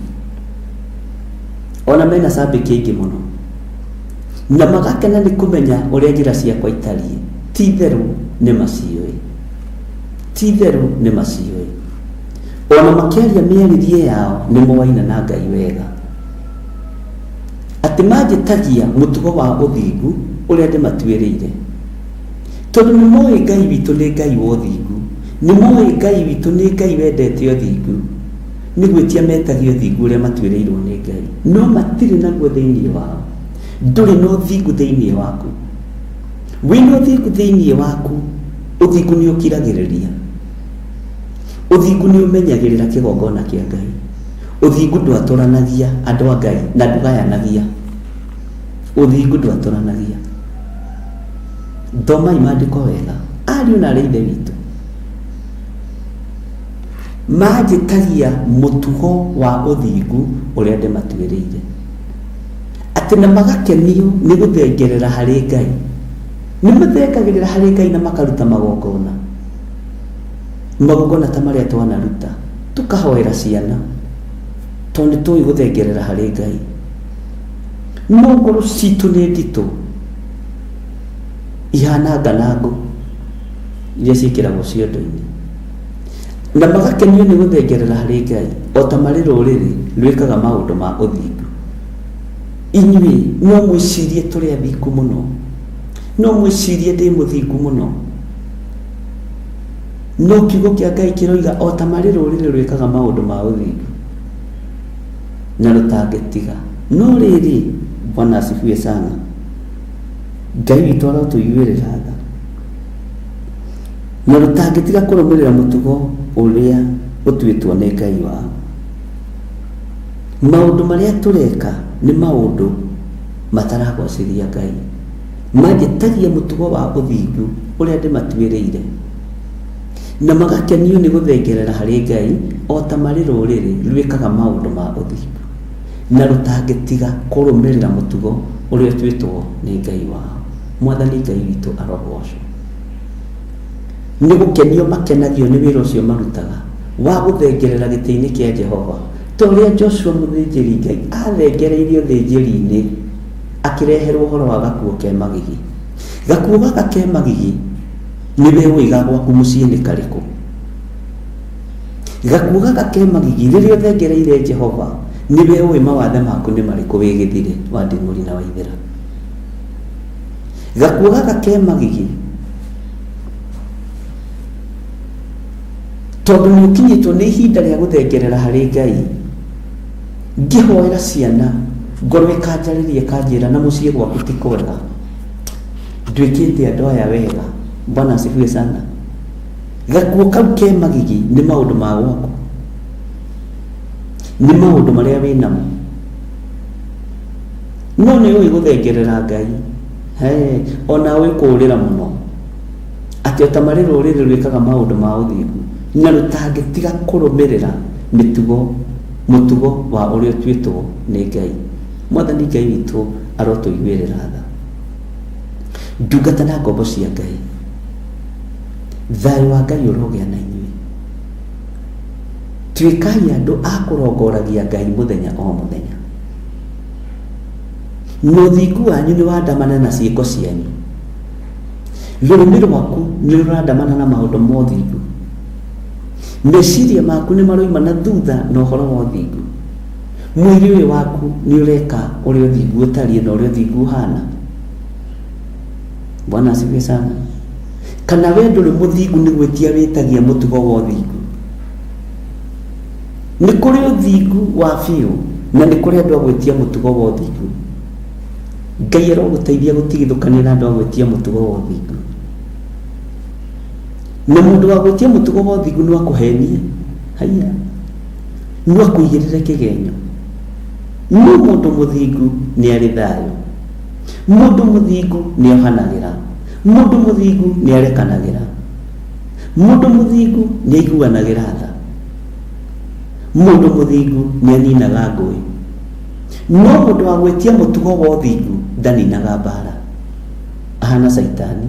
Ona mena cambĩki aingĩ mũno. Na magakena nĩ kũmenya ũrĩa njĩra ciakwa itariĩ. Ti itherũ nĩ maciũĩ. Ti itherũ nĩ maciũĩ. Ona makĩaria mĩarĩrie yao nĩ moaina na Ngai wega. Atĩ manjĩtagia mũtugo wa ũthingu ũrĩa ndĩmatuĩrĩire. Tondũ nĩ moĩ Ngai witũ nĩ Ngai wa ũthingu. Nĩ moĩ Ngai witũ nĩ Ngai wendete ũthingu. Nĩ gwĩtia metagia ũthingu ũrĩa matuĩrĩirwo nĩ Ngai. No matirĩ naguo thĩinĩ wao. Ndũrĩ na ũthingu thĩinĩ waku. Wĩna ũthingu thĩinĩ waku, ũthingu nĩ ũkiragĩrĩria. Ũthingu nĩ ũmenyagĩrĩra kĩgongona kĩa Ngai. Ũthingu ndwatũranagia andũ a Ngai na ndũgayanagia. Ũthingu ndwatũranagia. Thomai maandĩko wega, ariũ na arĩ ithe witũ. Manjĩtagia mũtugo wa ũthingu ũrĩa ndĩmatuĩrĩire, atĩ na magakenio nĩ gũthengerera harĩ Ngai. Nĩ mathengagĩrĩra harĩ Ngai na makaruta magongona, magongona ta marĩa twanaruta, tũkahoera ciana, tondũ nĩ tũĩ gũthengerera harĩ Ngai. No ngoro citũ nĩ nditũ, ihana nganangũ iria ciĩkĩragwo ciondo-inĩ. Na magakenio nĩ gũthengerera harĩ Ngai, o ta marĩ rũrĩrĩ rwĩkaga maũndũ ma ũthingu. Inyuĩ no mwĩcirie tũrĩ athingu mũno, no mwĩcirie ndĩ mũthingu mũno, no kiugo kĩa Ngai kĩroiga o ta marĩ rũrĩrĩ rwĩkaga maũndũ ma ũthingu na rũtangĩtiga. No rĩrĩ, Bwana asifiwe sana, Ngai witũ arotũiguĩrĩra tha na rũtangĩtiga kũrũmĩrĩra mũtugo ũrĩa ũtuĩtwo nĩ Ngai wao. Maũndũ marĩa tũreka nĩ maũndũ mataragocithia Ngai. Manjĩtagia mũtugo wa ũthingu ũrĩa ndĩmatuĩrĩire, na magakenio nĩ gũthengerera harĩ Ngai o ta marĩ rũrĩrĩ rwĩkaga maũndũ ma ũthingu, na rũtangĩtiga kũrũmĩrĩra mũtugo ũrĩa ũtuĩtwo nĩ Ngai wao. Mwathani Ngai witũ arogocwo. Nĩ gũkenio makenagio nĩ wĩra ũcio marutaga wa gũthengerera gĩtĩ-inĩ kĩa Jehova, ta ũrĩa Joshua mũthĩnjĩri-Ngai aathengereirie ũthĩnjĩri-inĩ akĩreherwo ũhoro wa gakuo ke magigi. Gakuo gaka ke magigi nĩwe ũĩ ga gwaku mũciĩ nĩ karĩkũ. Gakuo gaka ke magigi rĩrĩa ũthengereire Jehova nĩwe ũĩ mawathe maku nĩ marĩkũ wĩ gĩthire wa Nding'ũri na Waithĩra. Gakuo gaka ke magigi tondũ nĩ ũkinyĩtwo nĩ ihinda rĩa gũthengerera harĩ Ngai. Ngĩhoera ciana ngoro ĩkanjarĩria ĩkanjĩra na mũciĩ gwaku ti kwega, ndwĩkĩte andũ aya wega. Bwana asifiwe sana. Gakuo kau ke magigi nĩ maũndũ ma gwaku, nĩ maũndũ marĩa wĩ namo, no nĩ ũĩ gũthengerera Ngai. He, ona ũĩ kũũrĩra mũno atĩ o ta marĩ rũrĩrĩ rwĩkaga maũndũ ma ũthingu na rũtangĩtiga kũrũmĩrĩra mĩtugo mũtugo wa ũrĩa ũtuĩtwo nĩ Ngai. Mwathani Ngai witũ arotũiguĩrĩra tha. Ndungata na ngombo cia Ngai, thayũ wa Ngai ũrogĩa na inyuĩ. Tuĩkai andũ a kũrongoragia Ngai mũthenya o mũthenya. Na ũthingu wanyu nĩ wandamana na ciĩko cianyu. Rũrĩmĩ rwaku nĩ rũrandamana na maũndũ ma ũthingu. Meciria maku nĩ maroima na thutha na ũhoro wa ũthingu. Mwĩrĩ ũyũ waku nĩ ũreka ũrĩa ũthingu ũtariĩ na ũrĩa ũthingu ũhana. Bwana asifiwe sana. Kana we ndũrĩ mũthingu nĩ gwĩtia wĩtagia mũtugo wa ũthingu. Nĩ kũrĩ ũthingu wa biũ na nĩ kũrĩ andũ a gwĩtia mũtugo wa ũthingu. Ngai arogũteithia gũtigithũkania na andũ a gwĩtia mũtugo wa ũthingu. Na mũndũ wa gwĩtia mũtugo wa ũthingu no akũhenie, haiya, no akũigĩrĩre kĩgenyo. No mũndũ mũthingu nĩ arĩ thayũ. Mũndũ mũthingu nĩ ohanagĩra. Mũndũ mũthingu nĩ arekanagĩra. Mũndũ mũthingu nĩ aiguanagĩra tha. Mũndũ mũthingu nĩ aninaga ngũĩ. No mũndũ wa gwĩtia mũtugo wa ũthingu ndaninaga mbara. Ahana Caitani.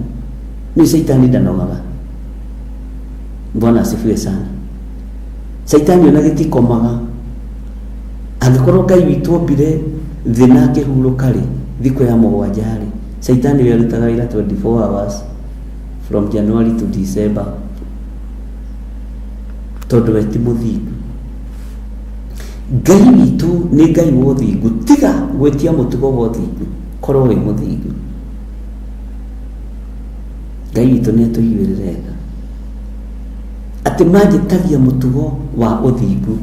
Nĩ Caitani ndanogaga. Bwana asifiwe sana. Caitani ona gĩtikomaga. Angĩkorwo Ngai witũ ombire thĩ na akĩhurũka rĩ, thikũ ya mũgwanja rĩ, Caitani we arutaga wĩra 24 hours from January to December tondũ we ti mũthingu. Ngai witũ nĩ Ngai wa ũthingu. Tiga gwĩtia mũtugo wa ũthingu, korwo wĩ mũthingu. Ngai witũ nĩ atũiguĩrĩre tha atĩ manjĩtagia mũtugo wa ũthingu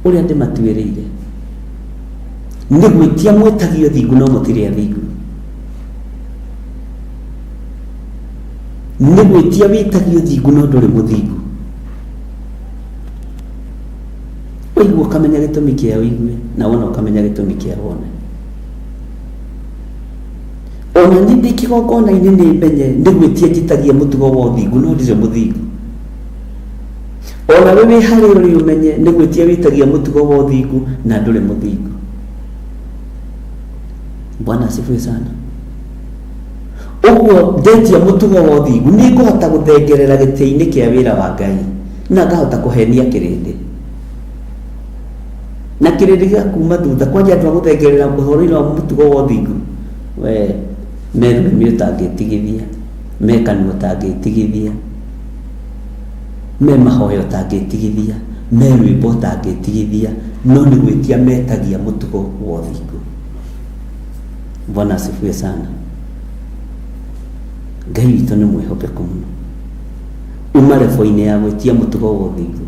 ũrĩa ndĩmatuĩrĩire. Nĩ gwĩtia mwĩtagia ũthingu no mũtirĩ athingu. Nĩ gwĩtia wĩtagia ũthingu no ndũrĩ mũthingu. Waigua ũkamenya gĩtũmi kĩa ũigue, na wona ũkamenya gĩtũmi kĩa wone. Ona niĩ ndĩ kĩgongona-inĩ nĩ menye nĩ gwĩtia njĩtagia mũtugo wa ũthingu, no ndirĩ mũthingu. Ona we wĩ harĩa ũrĩ ũmenye nĩ gwĩtia wĩtagia mũtugo wa ũthingu na ndũrĩ mũthingu. Bwana asifiwe sana. Ũguo ndetia mũtugo wa ũthingu nĩ ngũhota gũthengerera gĩtĩ-inĩ kĩa wĩra wa Ngai na ngahota kũhenia kĩrĩndĩ. Na kĩrĩndĩ gĩgakuma thutha kwanja andũ a gũthengerera ũhoro-inĩ wa mũtugo wa ũthingu. We me rũrĩmĩ ũtangĩtigithia, me kanua ũtangĩtigithia, me mahoya ũtangĩtigithia, me rwĩmbo ũtangĩtigithia, no nĩ gwĩtia metagia mũtugo wa ũthingu. Bwana asifiwe sana. Ngai witũ nĩ mwĩhokeku mũno. Uma rebo-inĩ ya gwĩtia mũtugo wa ũthingu.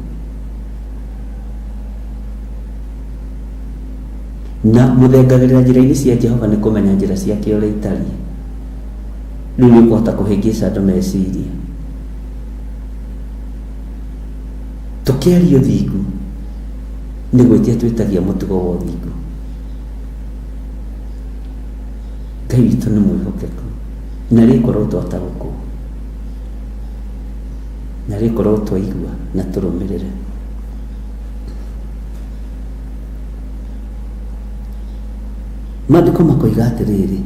Na mũthengagĩrĩra njĩra-inĩ cia Jehova nĩ kũmenya njĩra ciake ũrĩa itariĩ. Rĩu nĩ ũkũhota kũhĩngĩca andũ meciria. Tũkĩaria ũthingu nĩ gwĩtia twĩtagia mũtugo wa ũthingu. Ngai witũ nĩ mwĩhokeku na rĩkorwo twataũkwo na rĩkorwo twaigua na tũrũmĩrĩre. Maandĩko makoiga atĩrĩrĩ,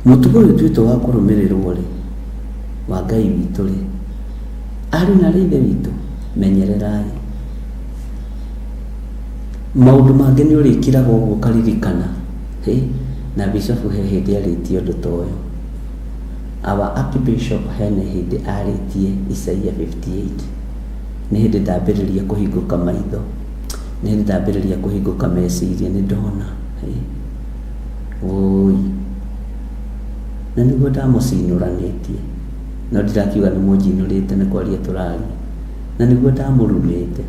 mũtugo ũyũ ũtuĩtwo wa kũrũmĩrĩrwo rĩ, wa Ngai witũ rĩ, ariũ na aarĩ a Ithe witũ, menyererai. Maũndũ mangĩ nĩ ũrĩkiraga ũguo ũkaririkana, hĩ, na bishop he hĩndĩ arĩtie ũndũ ta ũyũ. Our Archbishop hena hĩndĩ arĩtie Isaia 58. Nĩ hĩndĩ ndambĩrĩria kũhingũka maitho, nĩ hĩndĩ ndambĩrĩria kũhingũka meciria, nĩ ndona, hĩ, wũi. Na nĩguo ndamũcinũranĩtie, no ndirakiuga nĩ mũnjinũrĩte nĩ kwaria tũraria. Na nĩguo ndamũrumĩte.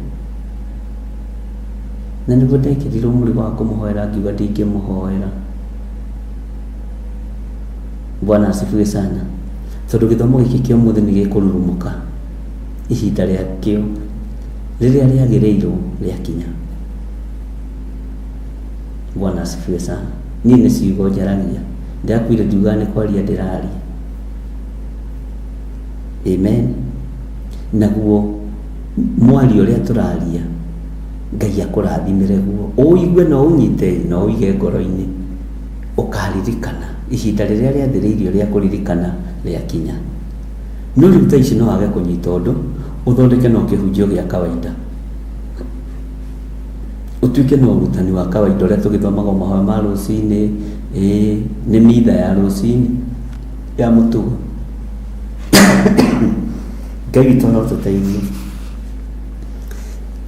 Na nĩguo ndekĩrirwo mũrigo wa kũmũhoera ngiuga ndingĩmũhoera. Bwana asifiwe sana. Tondũ gĩthomo gĩkĩ kĩa ũmũthĩ nĩ gĩkũrurumũka ihinda rĩakĩo rĩrĩa rĩagĩrĩirwo rĩakinya. Bwana asifiwe sana. Niĩ nĩ ciugo njaragia, ndĩrakwĩrire ndiugaga nĩ kwaria ndĩraria. Amen. Naguo mwario ũrĩa tũraria, Ngai akũrathimĩre guo, ũũigue na ũũnyite na ũũige ngoro-inĩ, ũkaririkana ihinda rĩrĩa rĩathĩrĩirio rĩa kũririkana rĩakinya. No rĩu thaa ici no wage kũnyita ũndũ, ũthondeke no kĩhunjio gĩa kawaida. Ũtuĩke no ũrutani wa kawaida ũrĩa tũgĩthomaga o mahoya ma rũcinĩ, ĩĩ nĩ mitha ya rũcinĩ ya mũtugo. Ngai witũ arotũteithia.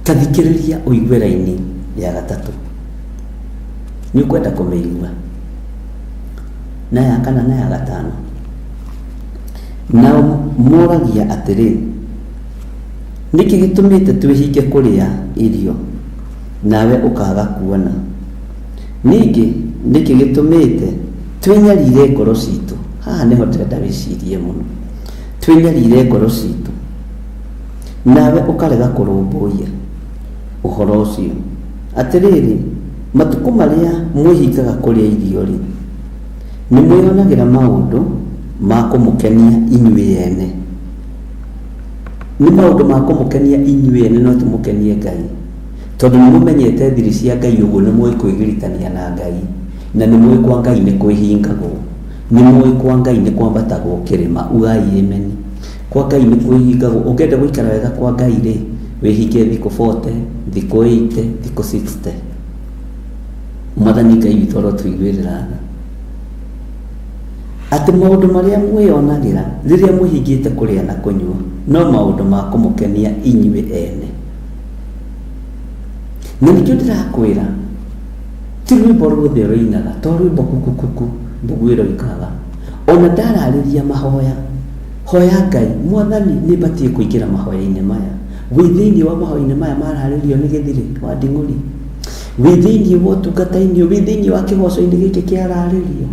Ta thikĩrĩria ũigue raini ya gatatũ. Nĩ ũkwenda kũmĩigua? Na ya kana na ya gatano. Nao moragia atĩrĩ, nĩkĩ gĩtũmĩte twĩhinge kũrĩa irio, nawe ũkaaga kuona? Ningĩ nĩkĩ gĩtũmĩte twĩnyarire ngoro citũ? Haha nĩho ndĩrenda wĩcirie mũno. Twĩnyarire ngoro citũ, nawe ũkarega kũrũmbũiya ũhoro ũcio. Atĩrĩrĩ, matukũ marĩa mwĩhingaga kũrĩa irio-rĩ, nĩ mwĩonagĩra maũndũ ma kũmũkenia inyuĩ ene. Nĩ maũndũ ma kũmũkenia inyuĩ ene no ti mũkenie Ngai. Tondũ nĩ mũmenyete thiri cia Ngai ũguo nĩ mũĩ kwĩgiritania na Ngai, na nĩ mũĩ kwa Ngai nĩ kwĩhingagwo. Nĩ mũĩ kwa Ngai nĩ kwambatagwo kĩrĩma. Ugai ameni. Kwa Ngai nĩ kwĩhingagwo. Ũngĩenda gũikara wega kwa Ngai rĩ, wĩhinge thikũ 40, thikũ 80, thikũ 60. Mwathani Ngai witũ arotũiguĩrĩra tha. Atĩ maũndũ marĩa mwĩonagĩra rĩrĩa mwĩhingĩte kũrĩa na kũnyua no maũndũ ma kũmũkenia inyuĩ ene. Na nĩkĩo ndĩrakwĩra ti rwĩmbo ruothe ũrĩinaga, to rwĩmbo kukukuku mbugu ĩroikaga. Ona ndararĩria mahoya, hoya Ngai, Mwathani nĩ batiĩ kũingĩra mahoya-inĩ maya. Wĩ thĩinĩ wa mahoya-inĩ maya mararĩrio nĩ Gĩthirĩ wa Nding'ũri? Wĩ thĩinĩ wa ũtungata-inĩ, wĩ thĩinĩ wa kĩgoco-inĩ gĩkĩ kĩararĩrio?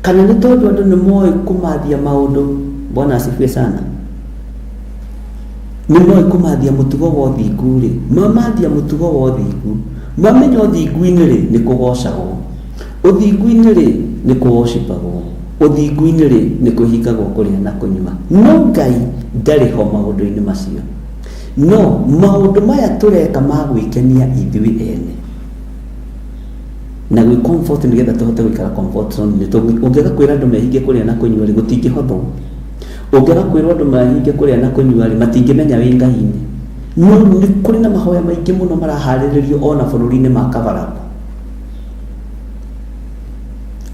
Kana nĩ tondũ andũ nĩ moĩ kũmathia maũndũ? Bwana asifiwe sana. Nĩ moĩ kũmathia mũtugo wa ũthingu rĩ, mamathia mũtugo wa ũthingu, mamenya ũthingu-inĩ rĩ, nĩ kũgocagwo, ũthingu-inĩ rĩ, nĩ kũwocipagwo, ũthingu-inĩ rĩ, nĩ kũhingagwo kũrĩa na kũnyua. No Ngai ndarĩ ho maũndũ-inĩ macio. No maũndũ maya tũreka ma gwĩkenia ithuĩ ene na gwĩ comfort nĩgetha tũhote gũikara comfort zone nĩ ũngĩaga kwĩra andũ mehinge kũrĩa na kũnyua rĩ, gũtingĩhothwo. Ũngĩaga kwĩrwo andũ mahinge kũrĩa na kũnyua rĩ, matingĩmenya wĩ Ngai-inĩ. No nĩ kũrĩ na mahoya maingĩ mũno maraharĩrĩrio ona bũrũri-inĩ ma kabaraba.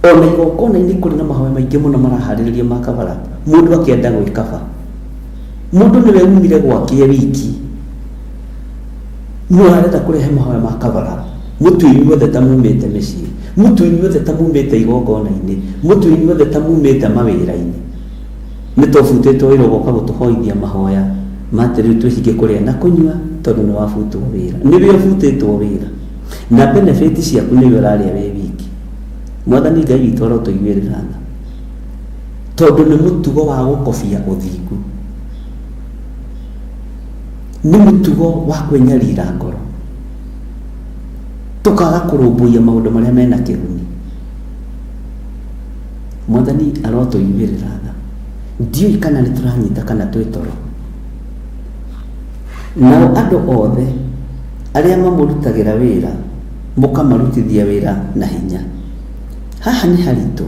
Ona igongona-inĩ kũrĩ na mahoya maingĩ mũno maraharĩrĩrio ma kabaraba. Mũndũ akĩenda gwĩkaba. Mũndũ nĩwe umire gwake e wiki. No arenda kũrehe mahoya ma kabaraba. Mũtue inyuothe ta mumĩte mĩciĩ. Mũtue inyuothe ta mumĩte igongona-inĩ. Mũtue inyuothe ta mumĩte mawĩra-inĩ. Nĩ tũbutĩtwo wĩra ũgoka gũtũhoithia mahoya ma atĩ rĩu twĩhinge kũrĩa na kũnyua tondũ nĩ wabutwo wĩra. Nĩwe ũbutĩtwo wĩra. Na benefit ciaku nĩwe ũrarĩa wĩ wiki. Mwathani Ngai witũ arotũiguĩrĩra tha. Tondũ nĩ mũtugo wa gũkobia ũthingu. Nĩ mũtugo wa kwĩnyarira ngoro. Tũkaga kũrũmbũiya maũndũ marĩa mena kĩguni. Mwathani arotũiguĩrĩra tha. Ndiũĩ kana nĩ tũranyita kana twĩ toro. Nao andũ othe arĩa mamũrutagĩra wĩra mũkamarutithia wĩra na hinya. Haha nĩ haritũ,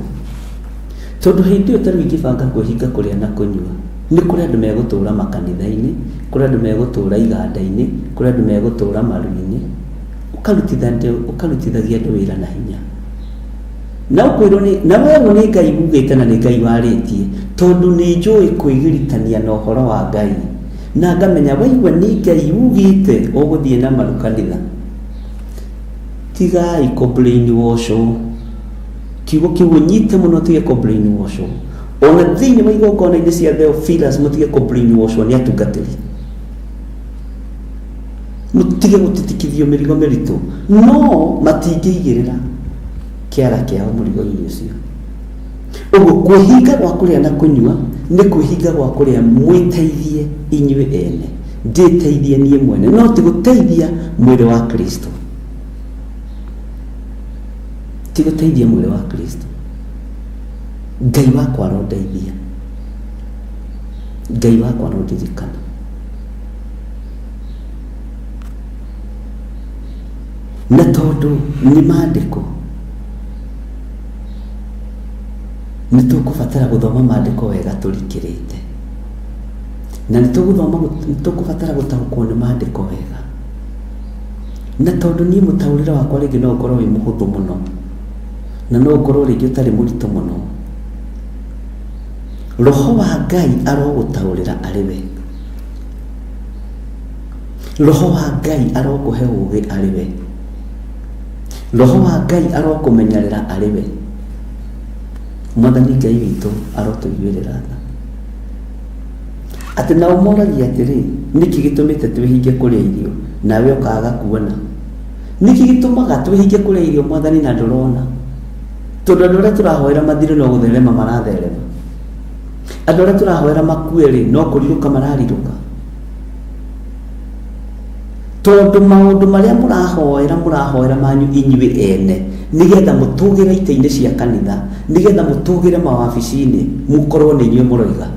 tondũ hĩndĩ ĩyo ta rĩu ingĩbanga kwĩhinga kũrĩa na kũnyua, nĩ kũrĩ andũ megũtũra makanitha-inĩ, kũrĩ andũ megũtũra iganda-inĩ, kũrĩ andũ megũtũra maru-inĩ, ũkarutithagia andũ wĩra na hinya. Na ũkwĩrwo nĩ, na werwo nĩ Ngai ugĩte na nĩ Ngai warĩtie, tondũ nĩ njũĩ kwĩgiritania na ũhoro wa Ngai, na ngamenya waigua nĩ Ngai ugĩte ũgũthiĩ na maru kanitha. Tigai kũ brain wash wo. Kiugo kĩu ũnyite mũno ũtige kũ brain wash wo. Ona thĩinĩ wa igongona-inĩ cia Theophilus mũtige kũ brain wash wo nĩ atungatĩri. Mũtige gũtitikithio mĩrigo mĩritũ. No matingĩigĩrĩra kĩara kĩao mũrigo-inĩ ũcio. Ũguo kwĩhinga gwa kũrĩa na kũnyua nĩ kwĩhinga gwa kũrĩa mwĩteithie inyuĩ ene, ndĩteithie niĩ mwene, no ti gũteithia mwĩrĩ wa Kristo. Ti gũteithia mwĩrĩ wa Kristo. Ngai wakwa arondeithia. Ngai wakwa arondirikana. Na tondũ nĩ maandĩko, nĩ tũkũbatara gũthoma maandĩko wega tũrikĩrĩte. Na nĩ tũgũthoma nĩ tũkũbatara gũtaũkwo nĩ maandĩko wega. Na tondũ niĩ mũtaũrĩre wakwa rĩngĩ no ũkorwo wĩ mũhũthũ mũno, na no ũkorwo rĩngĩ ũtarĩ mũritũ mũno, Roho wa Ngai arogũtaũrĩra arĩ we. Roho wa Ngai arokũhe ũũgĩ arĩ we. Roho wa Ngai arokũmenyerera arĩ we. Mwathani Ngai witũ arotũiguĩrĩra tha. Atĩ nao moragia atĩrĩ, nĩkĩ gĩtũmĩte twĩhinge kũrĩa irio, nawe ũkaaga kuona? Nĩkĩ gĩtũmaga twĩhinge kũrĩa irio Mwathani na ndũrona? Tondũ andũ arĩa tũrahoera mathire no gũtherema maratherema. Andũ arĩa tũrahoera makue-rĩ, no kũrirũka mararirũka. Tondũ maũndũ marĩa mũrahoera, mũrahoera manyu inyuĩ ene, nĩgetha mũtũgĩre itĩ-inĩ cia kanitha, nĩgetha mũtũgĩre mawabici-inĩ, mũkorwo nĩ inyuĩ mũroiga.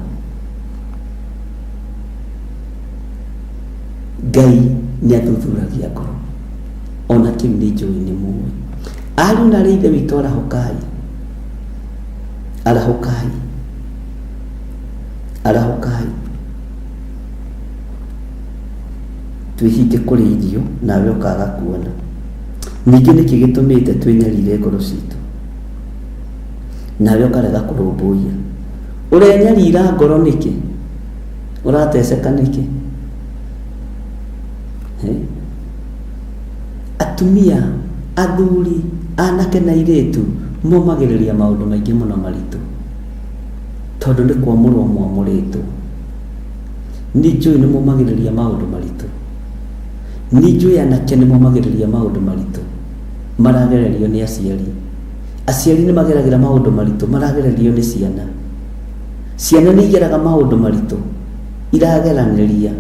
Ngai nĩ athuthuragia ngoro. Ona kĩu nĩ njũĩ nĩ mũĩ. Ariũ na aarĩ a Ithe witũ arahũkai. Arahũkai. Arahũkai. Twĩhinge kũrĩa irio nawe ũkaga kuona. Ningĩ nĩkĩ gĩtũmĩte twĩnyarire ngoro citũ nawe ũkarega kũrũmbũiya? Ũrenyarira ngoro nĩkĩ? Ũrateceka nĩkĩ? Atumia, athuri, anake na airĩtu momagĩrĩria maũndũ maingĩ mũno maritũ tondũ nĩ kwamũrwo mwamũrĩtwo. Nĩ njũĩ nĩ momagĩrĩria maũndũ maritũ. Nĩ njũĩ anake nĩ momagĩrĩria maũndũ maritũ maragererio nĩ aciari. Aciari nĩ mageragĩra maũndũ maritũ maragererio nĩ ciana. Ciana nĩ igeraga maũndũ maritũ irageranĩria.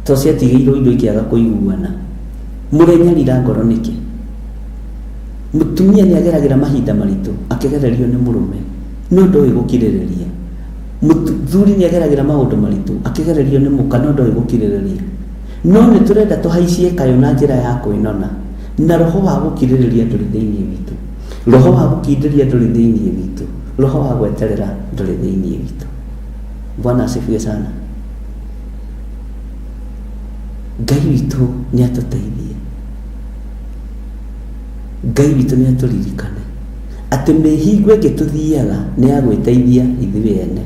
To ciatigĩirwo indo ikĩaga kũiguana. Mũrenyarira ngoro nĩkĩ? Mũtumia nĩ ageragĩra mahinda maritũ akĩgererio nĩ mũrũme, no ndoĩ gũkirĩrĩria. Mũthuri nĩ ageragĩra maũndũ maritũ akĩgererio nĩ mũka, no ndoĩ gũkirĩrĩria. No nĩ tũrenda tũhaicie kayũ na njĩra ya kwĩnona, na roho wa gũkirĩrĩria ndũrĩ thĩinĩ witũ. Roho wa gũkindĩria ndũrĩ thĩinĩ witũ. Roho wa gweterera ndũrĩ thĩinĩ witũ. Bwana asifiwe sana. Ngai witũ nĩ atũteithie. Ngai witũ nĩ atũririkane atĩ mĩhingo ĩngĩ tũthiaga nĩ ya gwĩteithia ithuĩ ene,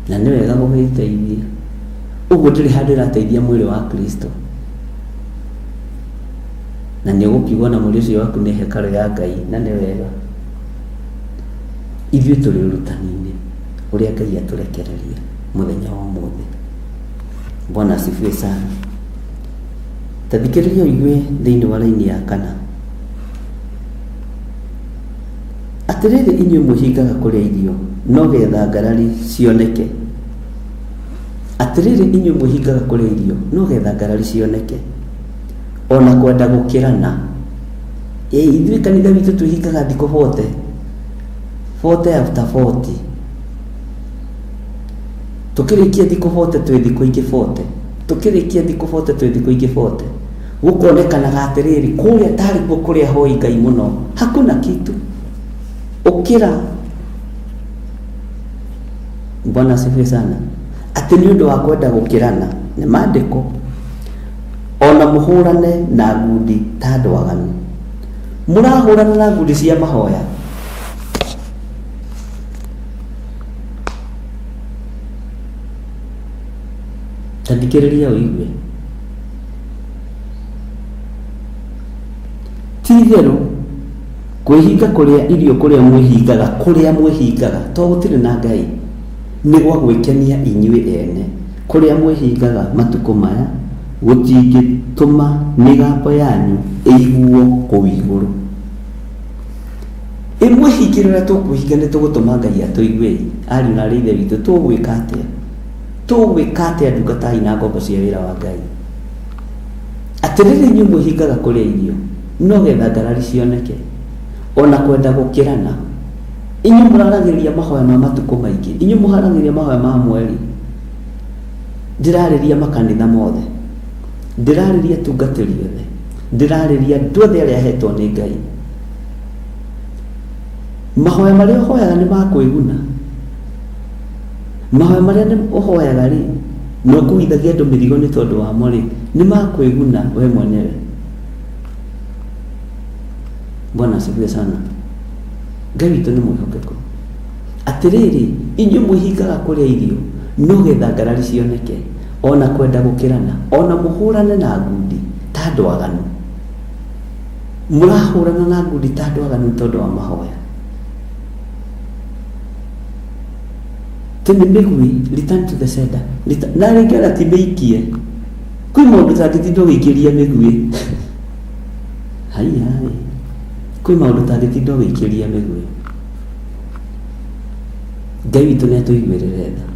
na nĩ wega gũgĩteithia. Ũguo ndĩrĩ handũ ĩrateithia mwĩrĩ wa Kristo. Na nĩ ũgũkiuga ona mwĩrĩ ũcio waku nĩ hekarũ ya Ngai, na nĩ wega. Ithuĩ tũrĩ ũrutani-inĩ ũrĩa Ngai atũrekereria mũthenya wa ũmũthĩ. Bwana asifiwe sana. Ta thikĩrĩria ũigue thĩinĩ wa raini ya kana. Atĩrĩrĩ inyuĩ mwĩhingaga kũrĩa irio no getha ngarari cioneke. Atĩrĩrĩ inyuĩ mwĩhingaga kũrĩa irio no getha ngarari cioneke. Ona kwenda gũkĩrana. Ĩ ithuĩ kanitha witũ twĩhingaga thikũ 40. 40 after 40. Tũkĩrĩkia thikũ 40 twĩ thikũ ingĩ 40. Tũkĩrĩkia thikũ 40 twĩ thikũ ingĩ 40. Gũkonekanaga atĩrĩrĩ, kũrĩa tarĩ kuo kũrĩa hoi Ngai mũno, hakuna kitu. Ũkĩra. Bwana asifiwe sana. Atĩ nĩ ũndũ wa kwenda gũkĩrana, nĩ maandĩko, ona mũhũrane na ngundi ta andũ aganu. Mũrahũrana na ngundi cia mahoya. Ta thikĩrĩria ũigue. Ti itherũ kwĩhinga kũrĩa irio kũrĩa mwĩhingaga, kũrĩa mwĩhingaga, to gũtirĩ na Ngai, nĩ gwa gwĩkenia inyuĩ ene. Kũrĩa mwĩhingaga matukũ maya gũtingĩtũma mĩgambo yanyu ĩiguo kũu igũrũ. Ĩ mwĩhingĩre ũrĩa tũkwĩhinga nĩ tũgũtũma Ngai atũigue? Ariũ na aarĩ a Ithe witũ, tũgwĩka atĩa? Tũgwĩka atĩa ndungata na ngombo cia wĩra wa Ngai? Atĩrĩrĩ inyuĩ mwĩhingaga kũrĩa irio no getha ngarari cioneke, ona kwenda gũkĩrana. Inyuĩ mũraragĩrĩria mahoya ma matukũ maingĩ, inyuĩ mũharagĩrĩria mahoya ma mweri. Ndĩrarĩria makanitha mothe, ndĩrarĩria atungatĩri othe, ndĩrarĩria andũ othe arĩa ahetwo nĩ Ngai. Mahoya marĩa ũhoyaga nĩ ma kwĩguna. Mahoya marĩa ũhoyaga rĩ, na ũkuithagia andũ mĩrigo nĩ tondũ wamo rĩ, nĩ ma kwĩguna we mwenyewe. Bwana asifiwe sana. Ngai witũ nĩ mwĩhokeku. Atĩrĩrĩ, inyuĩ mwĩhingaga kũrĩa irio no getha ngarari cioneke, ona kwenda gũkĩrana, ona mũhũrane na ngundi ta andũ aganu. Mũrahũrana na ngundi ta andũ aganu nĩ tondũ wa mahoya. Tĩ nĩ mĩgui, return to the sender. Na rĩngĩ ona ti mĩikie. Kwĩ maũndũ ũtangĩtinda ũgĩikĩria mĩguĩ. Haiya ĩ. Kwĩ maũndũ ũtangĩtinda ũgĩikĩria mĩguĩ. Ngai witũ nĩ atũiguĩrĩre tha.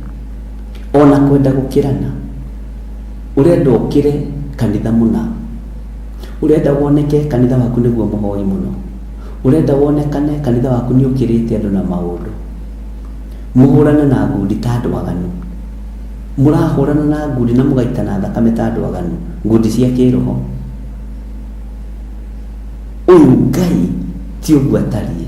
Ona kwenda gũkĩrana. Ũrenda ũkĩre kanitha mũna. Ũrenda woneke kanitha waku nĩguo mũhoi mũno. Ũrenda wonekane kanitha waku nĩ ũkĩrĩte andũ na maũndũ. Mũhũrane na ngundi ta andũ aganu. Mũrahũrana na ngundi na mũgaitana thakame ta andũ aganu. Ngundi cia kĩroho. Ũyũ Ngai ti ũguo atariĩ.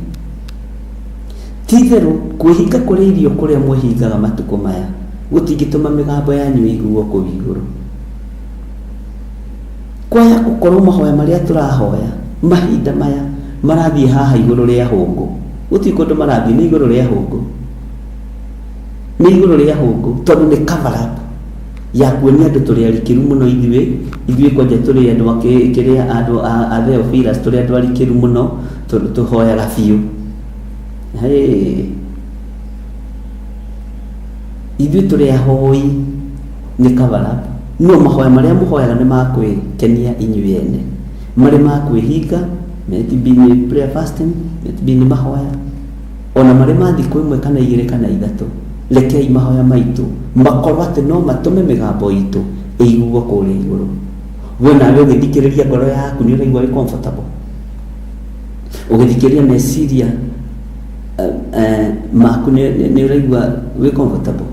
Ti itherũ kwĩhinga kũrĩa irio kũrĩa mwĩhingaga matukũ maya gũtingĩtũma mĩgambo yanyu ĩiguo kũu igũrũ. Kwaya gũkorwo mahoya marĩa tũrahoya mahinda maya marathiĩ haha igũrũ rĩa hũngũ. Gũtirĩ kũndũ marathiĩ, nĩ igũrũ rĩa hũngũ. Nĩ igũrũ rĩa hũngũ tondũ nĩ cover up ya kuonia andũ tũrĩ arikĩru mũno ithuĩ. Ithuĩ kwanja tũrĩ andũ a kĩrĩa andũ a Theophilus tũrĩ andũ arikĩru mũno, tũhoyaga biũ. Hey. Ithuĩ tũrĩ ahoi nĩ cover up. No mahoya marĩa mũhoyaga nĩ ma kwĩkenia inyuĩ ene. Marĩ ma kwĩhinga, maybe nĩ prayer fasting, maybe nĩ mahoya. Ona marĩ ma thikũ ĩmwe kana igĩrĩ kana ithatũ. Rekei mahoya maitũ makorwo atĩ no matũme mĩgambo itũ ĩiguo kũrĩa igũrũ. We nawe ũgĩthikĩrĩria ngoro yaku nĩ ũraigua wĩ comfortable, ũgĩthikĩrĩria meciria maku nĩ ũraigua wĩ comfortable.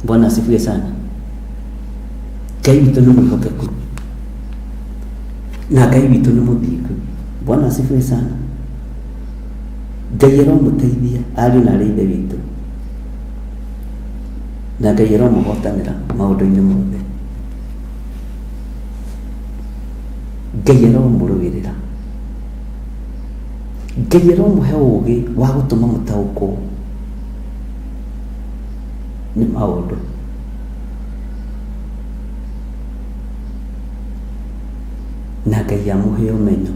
Bwana asifiwe sana. Ngai witũ nĩ mwĩhokeku na Ngai witũ nĩ mũthingu. Bwana asifiwe sana. Ngai aromũteithia ariũ na arĩ ithe witũ, na Ngai aromũhotanĩra maũndũ-inĩ mothe. Ngai aromũrũĩrĩra. Ngai aromũhe ũũgĩ wa gũtũma mũtaũkwo nĩ maũndũ. Na Ngai amũhe ũmenyo.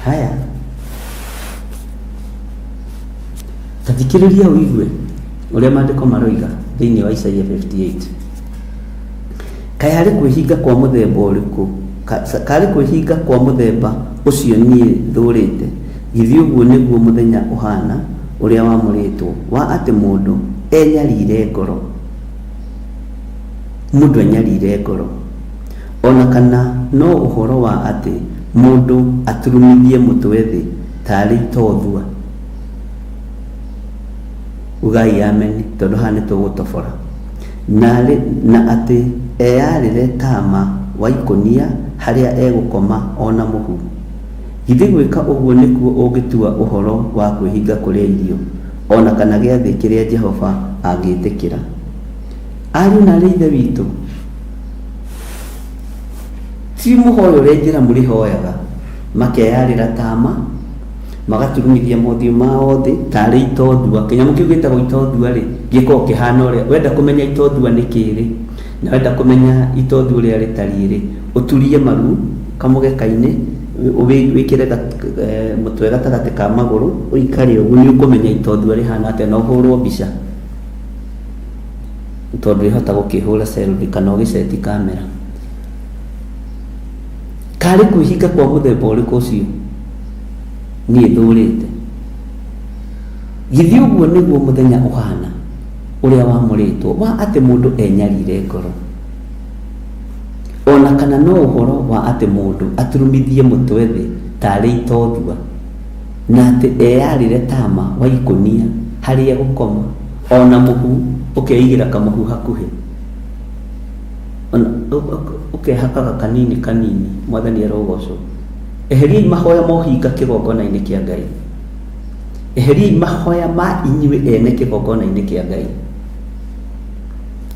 Haya, ta thikĩrĩria ũigue ũrĩa maandĩko maroiga thĩinĩ wa Isaia 58. Kaĩ arĩ kwĩhinga kwa mũthemba ũrĩkũ, karĩ kwĩhinga kwa mũthemba ũcio niĩ thũũrĩte? Githĩ ũguo nĩguo mũthenya ũhaana ũrĩa wamũrĩtwo, wa atĩ mũndũ enyarire ngoro? Mũndũ enyarire ngoro. O na kana no ũhoro wa atĩ mũndũ aturumithie mũtwe thĩ taarĩ itothua? Ugai ameni, tondũ haha nĩ tũgũtobora. Na atĩ eyarĩre taama wa ikũnia harĩa egũkoma o na mũhu? Githĩ gwĩka ũguo nĩkuo ũngĩtua ũhoro wa kwĩhinga kũrĩa irio, o na kana gĩathĩ kĩrĩa Jehova angĩĩtĩkĩra? Ariũ na aarĩ a Ithe witũ, ti mũhoya ũrĩa njĩra mũrĩhoyaga, makeyarĩra tama, magaturumithia mothiũ mao thĩ tarĩ itothua. Kĩnyamũ kĩu gĩtagwo itothua rĩ, gĩkoragwo kĩhana ũrĩa, wenda kũmenya itothua nĩ kĩ rĩ, na wenda kũmenya itothua ũrĩa rĩtariĩ rĩ, ũturie maru kamũgeka-inĩ, wĩkĩre mũtwe gatagatĩ ka magũrũ, ũikare ũguo, nĩ ũkũmenya itothua rĩhana atĩa na ũhũrwo mbica. Tondũ ĩhota gũkĩhũra selfie kana ũgĩceti kamera. Karĩ kwĩhinga kwa mũthemba ũrĩkũ ũcio niĩ thũrĩte? Githĩ ũguo nĩguo mũthenya ũhana ũrĩa wamũrĩtwo wa atĩ mũndũ enyarire ngoro? O na kana no ũhoro wa atĩ mũndũ aturumithie mũtwe thĩ tarĩ itothua, na atĩ eyarĩre tama wa ikũnia harĩa egũkoma, o na mũhu ũkeigĩra kamũhu hakuhĩ, ũkehakaga kanini kanini. Mwathani arogocwo. Eheriai mahoya ma ũhinga kĩgongona-inĩ kĩa Ngai. Eheriai mahoya ma inyuĩ ene kĩgongona-inĩ kĩa Ngai.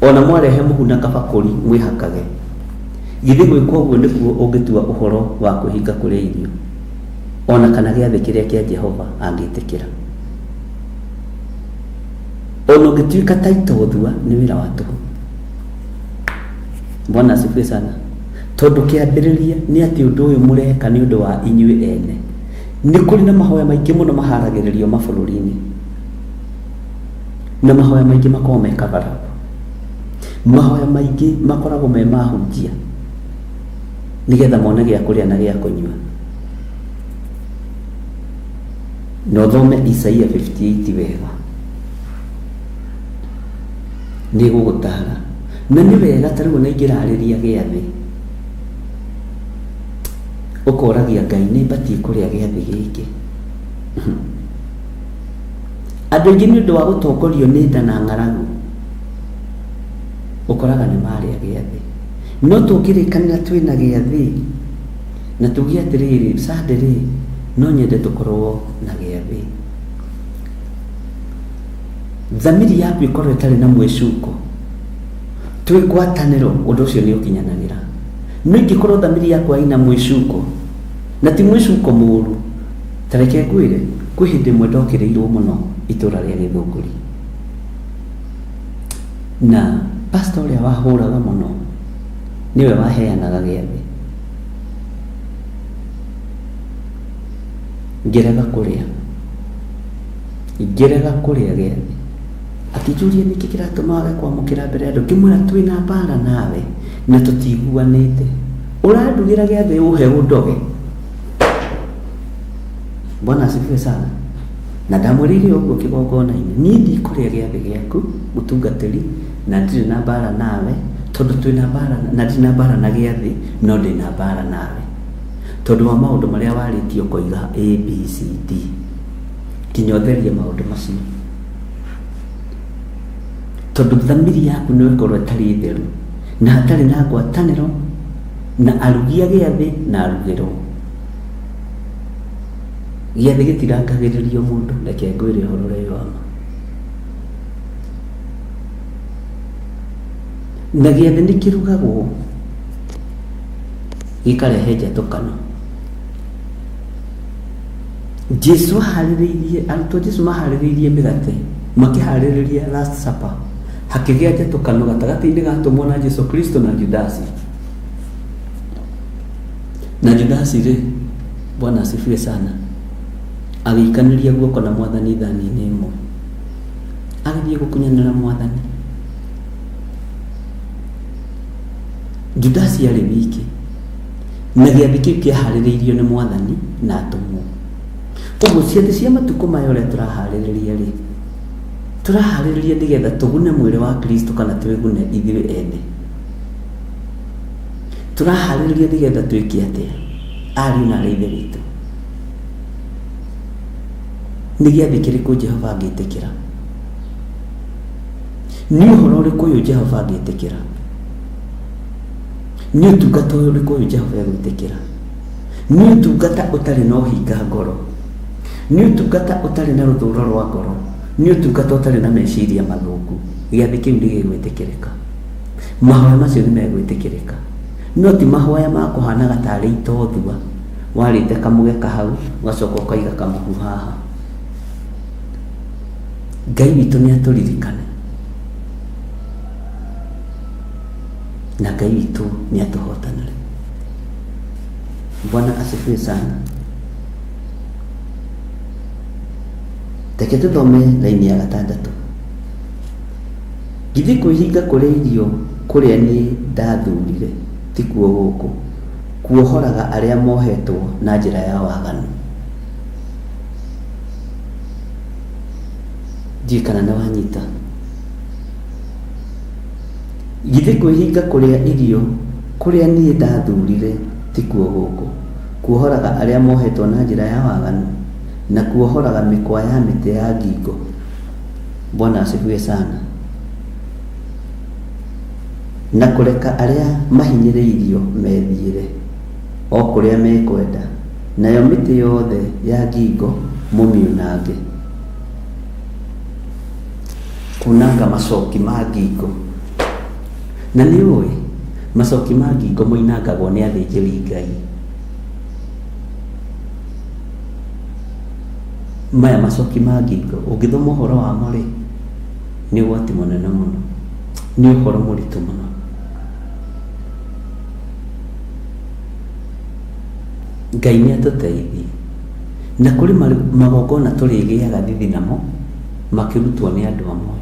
Ona mwarehe mũhu na kabakũri mwĩhakage. Githĩ gwĩka ũguo nĩkuo ũngĩtua ũhoro wa kwĩhinga kũrĩa irio, o na kana gĩathĩ kĩrĩa kĩa Jehova angĩtĩkĩra? Ona ũngĩtuĩka ta itothua, nĩ wĩra wa tũhũ. Bwana asifiwe sana. Tondũ kĩambĩrĩria nĩ atĩ ũndũ ũyũ mũreka nĩ ũndũ wa inyuĩ ene. Nĩ kũrĩ na mahoya maingĩ mũno maharagĩrĩrio mabũrũri-inĩ, na mahoya maingĩ makoragwo me cover up. Mahoya maingĩ makoragwo me mahunjia nĩgetha mone gĩa kũrĩa na gĩa kũnyua. Na ũthome Isaia 58 wega, nĩ ĩgũgũtara. Na nĩ wega ta rĩu ona ingĩrarĩria gĩathĩ, ũkoragia Ngai nĩ batiĩ kũrĩa gĩathĩ gĩkĩ. Andũ aingĩ nĩ ũndũ wa gũtongorio nĩ nda na ng'aragu, ũkoraga nĩ marĩa gĩathĩ. No tũngĩrĩkanĩra twĩna gĩathĩ, na tuge atĩrĩrĩ, Sunday rĩ, no nyende tũkorwo na gĩathĩ. Thamiri yaku ĩkorwo ĩtarĩ na mwĩcuko, twĩ ngwatanĩro, ũndũ ũcio nĩ ũkinyanagĩra. No ingĩkorwo thamiri yakwa ĩna mwĩcuko, na ti mwĩcuko mũũru, ta reke ngwĩre, kwĩ hĩndĩ ĩmwe ndokĩrĩirwo mũno itũra rĩa Gĩthũngũri. Na pastor ũrĩa wahũraga mũno, nĩwe waheanaga gĩathĩ. Ngĩrega kũrĩa. Ngĩrega kũrĩa gĩathĩ. Akĩnjũria nĩkĩ kĩratũma wage kwamũkĩra mbere ya andũ. Ngĩmwĩra twĩna mbara nawe na tũtiguanĩte. Ũrandugĩra gĩathĩ ũhe ũndoge. Bwana asifiwe sana. Na ndamwĩrĩire ũguo kĩgongona-inĩ, niĩ ndikũrĩa gĩathĩ gĩaku mũtungatĩri, na ndirĩ na mbara nawe, tondũ twĩna mbara na ndirĩ na mbara na gĩathĩ, no ndĩna mbara nawe tondũ wa maũndũ marĩa warĩtie ũkoiga A B C D, nginya ũtherie maũndũ macio, tondũ thamiri yaku no ĩkorwo ĩtarĩ theru na hatarĩ na ngwatanĩro na arugi a gĩathĩ na arugĩrwo. Gĩathĩ gĩtirangagĩrĩrio mũndũ, reke ngwĩre ũhoro ũrĩa wĩ wa ma. Na gĩathĩ nĩ kĩrugagwo gĩkarehe njatũkano. Jesu aharĩrĩirie, arutwo Jesu maharĩrĩirie mĩgate, makĩharĩrĩria last supper, hakĩgĩa njatũkano gatagatĩ-inĩ ga atũmwo na Jesu Kristo na Judasi. Na Judasi rĩ, Bwana asifiwe sana, agĩikanĩria guoko na mwathani thani-inĩ ĩmwe, agĩthiĩ gũkunyanĩra mwathani. Judasi arĩ wiki, na gĩathĩ kĩu kĩaharĩrĩirio nĩ mwathani na atũmwo. Ũguo ciathĩ cia matukũ maya ũrĩa tũraharĩrĩria rĩ, tũraharĩrĩria nĩgetha tũgune mwĩrĩ wa Kristo kana twĩgune ithuĩ ene. Tũraharĩrĩria nĩgetha twĩke atĩa, ariũ na aarĩ a Ithe witũ? Nĩ gĩathĩ kĩrĩkũ Jehova angĩtĩkĩra? Nĩ ũhoro ũrĩkũ ũyũ Jehova angĩtĩkĩra? Nĩ ũtungata ũrĩkũ ũyũ Jehova egwĩtĩkĩra? Nĩ ũtungata ũtarĩ na ũhinga ngoro. Nĩ ũtungata ũtarĩ na rũthũro rwa ngoro. Nĩ ũtungata ũtarĩ na meciria mathũku. Gĩathĩ kĩu nĩ gĩgwĩtĩkĩrĩka. Mahoya macio nĩ megwĩtĩkĩrĩka. No ti mahoya ma kũhanaga tarĩ itothua. Warĩte kamũgeka hau, ũgacoka ũkaiga kamũhu haha. Ngai witũ nĩ atũririkane. Na Ngai witũ nĩ atũhotanĩre. Bwana asifiwe sana. Reke tũthome raini ya gatandatũ. Githĩ kwĩhinga kũrĩa irio kũrĩa niĩ ndathurire tikuo gũkũ, kuohoraga arĩa mohetwo na njĩra ya waganu? Ndiũĩ kana nĩ wanyita. Githĩ kwĩhinga kũrĩa irio kũrĩa niĩ ndathurire tikuo gũkũ, kuohoraga arĩa mohetwo na njĩra ya waganu, na kuohoraga mĩkwa ya mĩtĩ ya ngingo? Bwana asifiwe sana. Na kũreka arĩa mahinyĩrĩirio methiĩre o kũrĩa mekwenda, nayo mĩtĩ yothe ya ngingo mũmiunange. Kunanga macoki ma ngingo. Na nĩ ũĩ, macoki ma ngingo moinangagwo nĩ athĩnjĩri Ngai. Maya macoki ma ngingo, ũngĩthoma ũhoro wamo rĩ, nĩ ũgwati mũnene mũno. Nĩ ũhoro mũritũ mũno. Ngai nĩ atũteithie. Na kũrĩ magongona tũrĩgĩaga thithi namo makĩrutwo nĩ andũ amwe.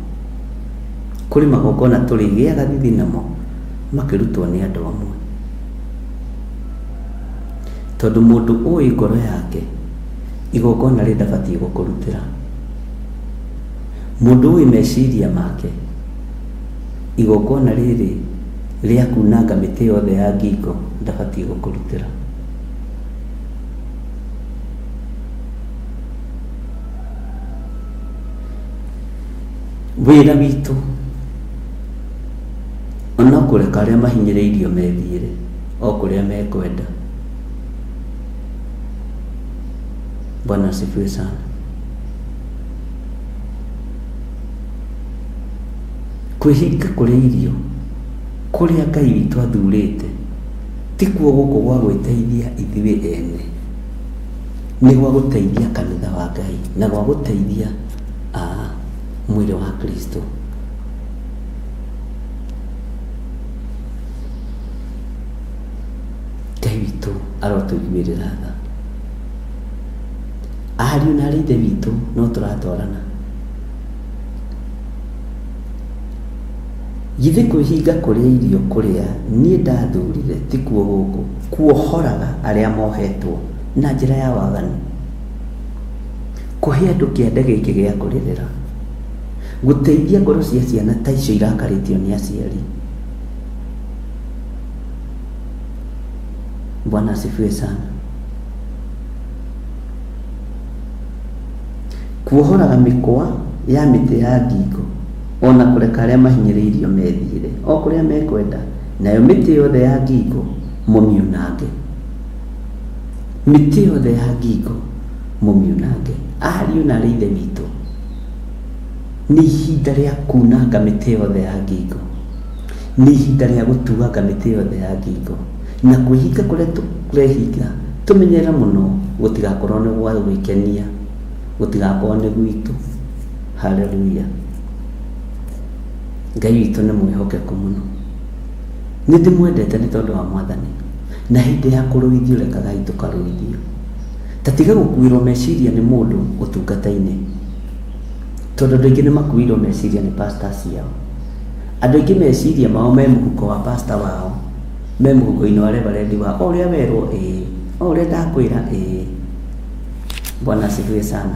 Kũrĩ magongona tũrĩgĩaga thithi namo makĩrutwo nĩ andũ amwe. Tondũ mũndũ ũĩ ngoro yake, igongona rĩ ndabatiĩ gũkũrutĩra. Mũndũ ũĩ meciria make, igongona rĩrĩ rĩa kunanga mĩtĩ yothe ya ngingo ndabatiĩ gũkũrutĩra. Wĩra witũ no kũreka arĩa mahinyĩrĩirio methiĩre o kũrĩa mekwenda. Bwana asifiwe sana. Kwĩhinga kũrĩa irio kũrĩa Ngai witũ athurĩte tikuo gũkũ gwa gwĩteithia ithuĩ ene, nĩ gwa gũteithia kanitha wa Ngai na gwa gũteithia mwĩrĩ wa Kristo. Ngai witũ arotũiguĩrĩra tha. Ariũ na aarĩ a Ithe witũ no tũratwarana. Githĩ kwĩhinga kũrĩa irio kũrĩa niĩ ndathurire tikuo gũkũ, kuohoraga arĩa mohetwo na njĩra ya waganu? Kũhe andũ kĩande gĩkĩ gĩa kũrĩrĩra. Gũteithia ngoro cia ciana ta icio irakarĩtio nĩ aciari. Bwana asifiwe sana. Kuohoraga mĩkwa ya mĩtĩ ya ngingo, o na kũreka arĩa mahinyĩrĩirio methiĩre o kũrĩa mekwenda, nayo mĩtĩ yothe ya ngingo mũmiunange. Mĩtĩ yothe ya ngingo mũmiunange. Ariũ na arĩ ithe witũ, nĩ ihinda rĩa kunanga mĩtĩ yothe ya ngingo, nĩ ihinda rĩa gũtuanga mĩtĩ yothe ya ngingo, na kwĩhinga kũrĩa tũrehinga tũmenyerere mũno gũtigakorwo nĩ gwa gwĩkenia, gũtigakorwo nĩ gwitũ. Haleluya. Ngai witũ nĩ mwĩhokeku mũno. Nĩ ndĩmwendete nĩ tondũ wa Mwathani. Na hĩndĩ ya kũrũithio rekagai tũkarũithio. Ta tiga gũkuĩrwo meciria nĩ mũndũ ũtungata-inĩ. Tondũ andũ aingĩ nĩ makuĩirwo meciria nĩ pastor ciao. Andũ aingĩ meciria mao me mũhuko wa pastor wao, me mũhuko-inĩ wa reverend wao. O ũrĩa werwo ĩĩ, o ũrĩa ndakwĩra ĩĩ. Bwana asifiwe sana.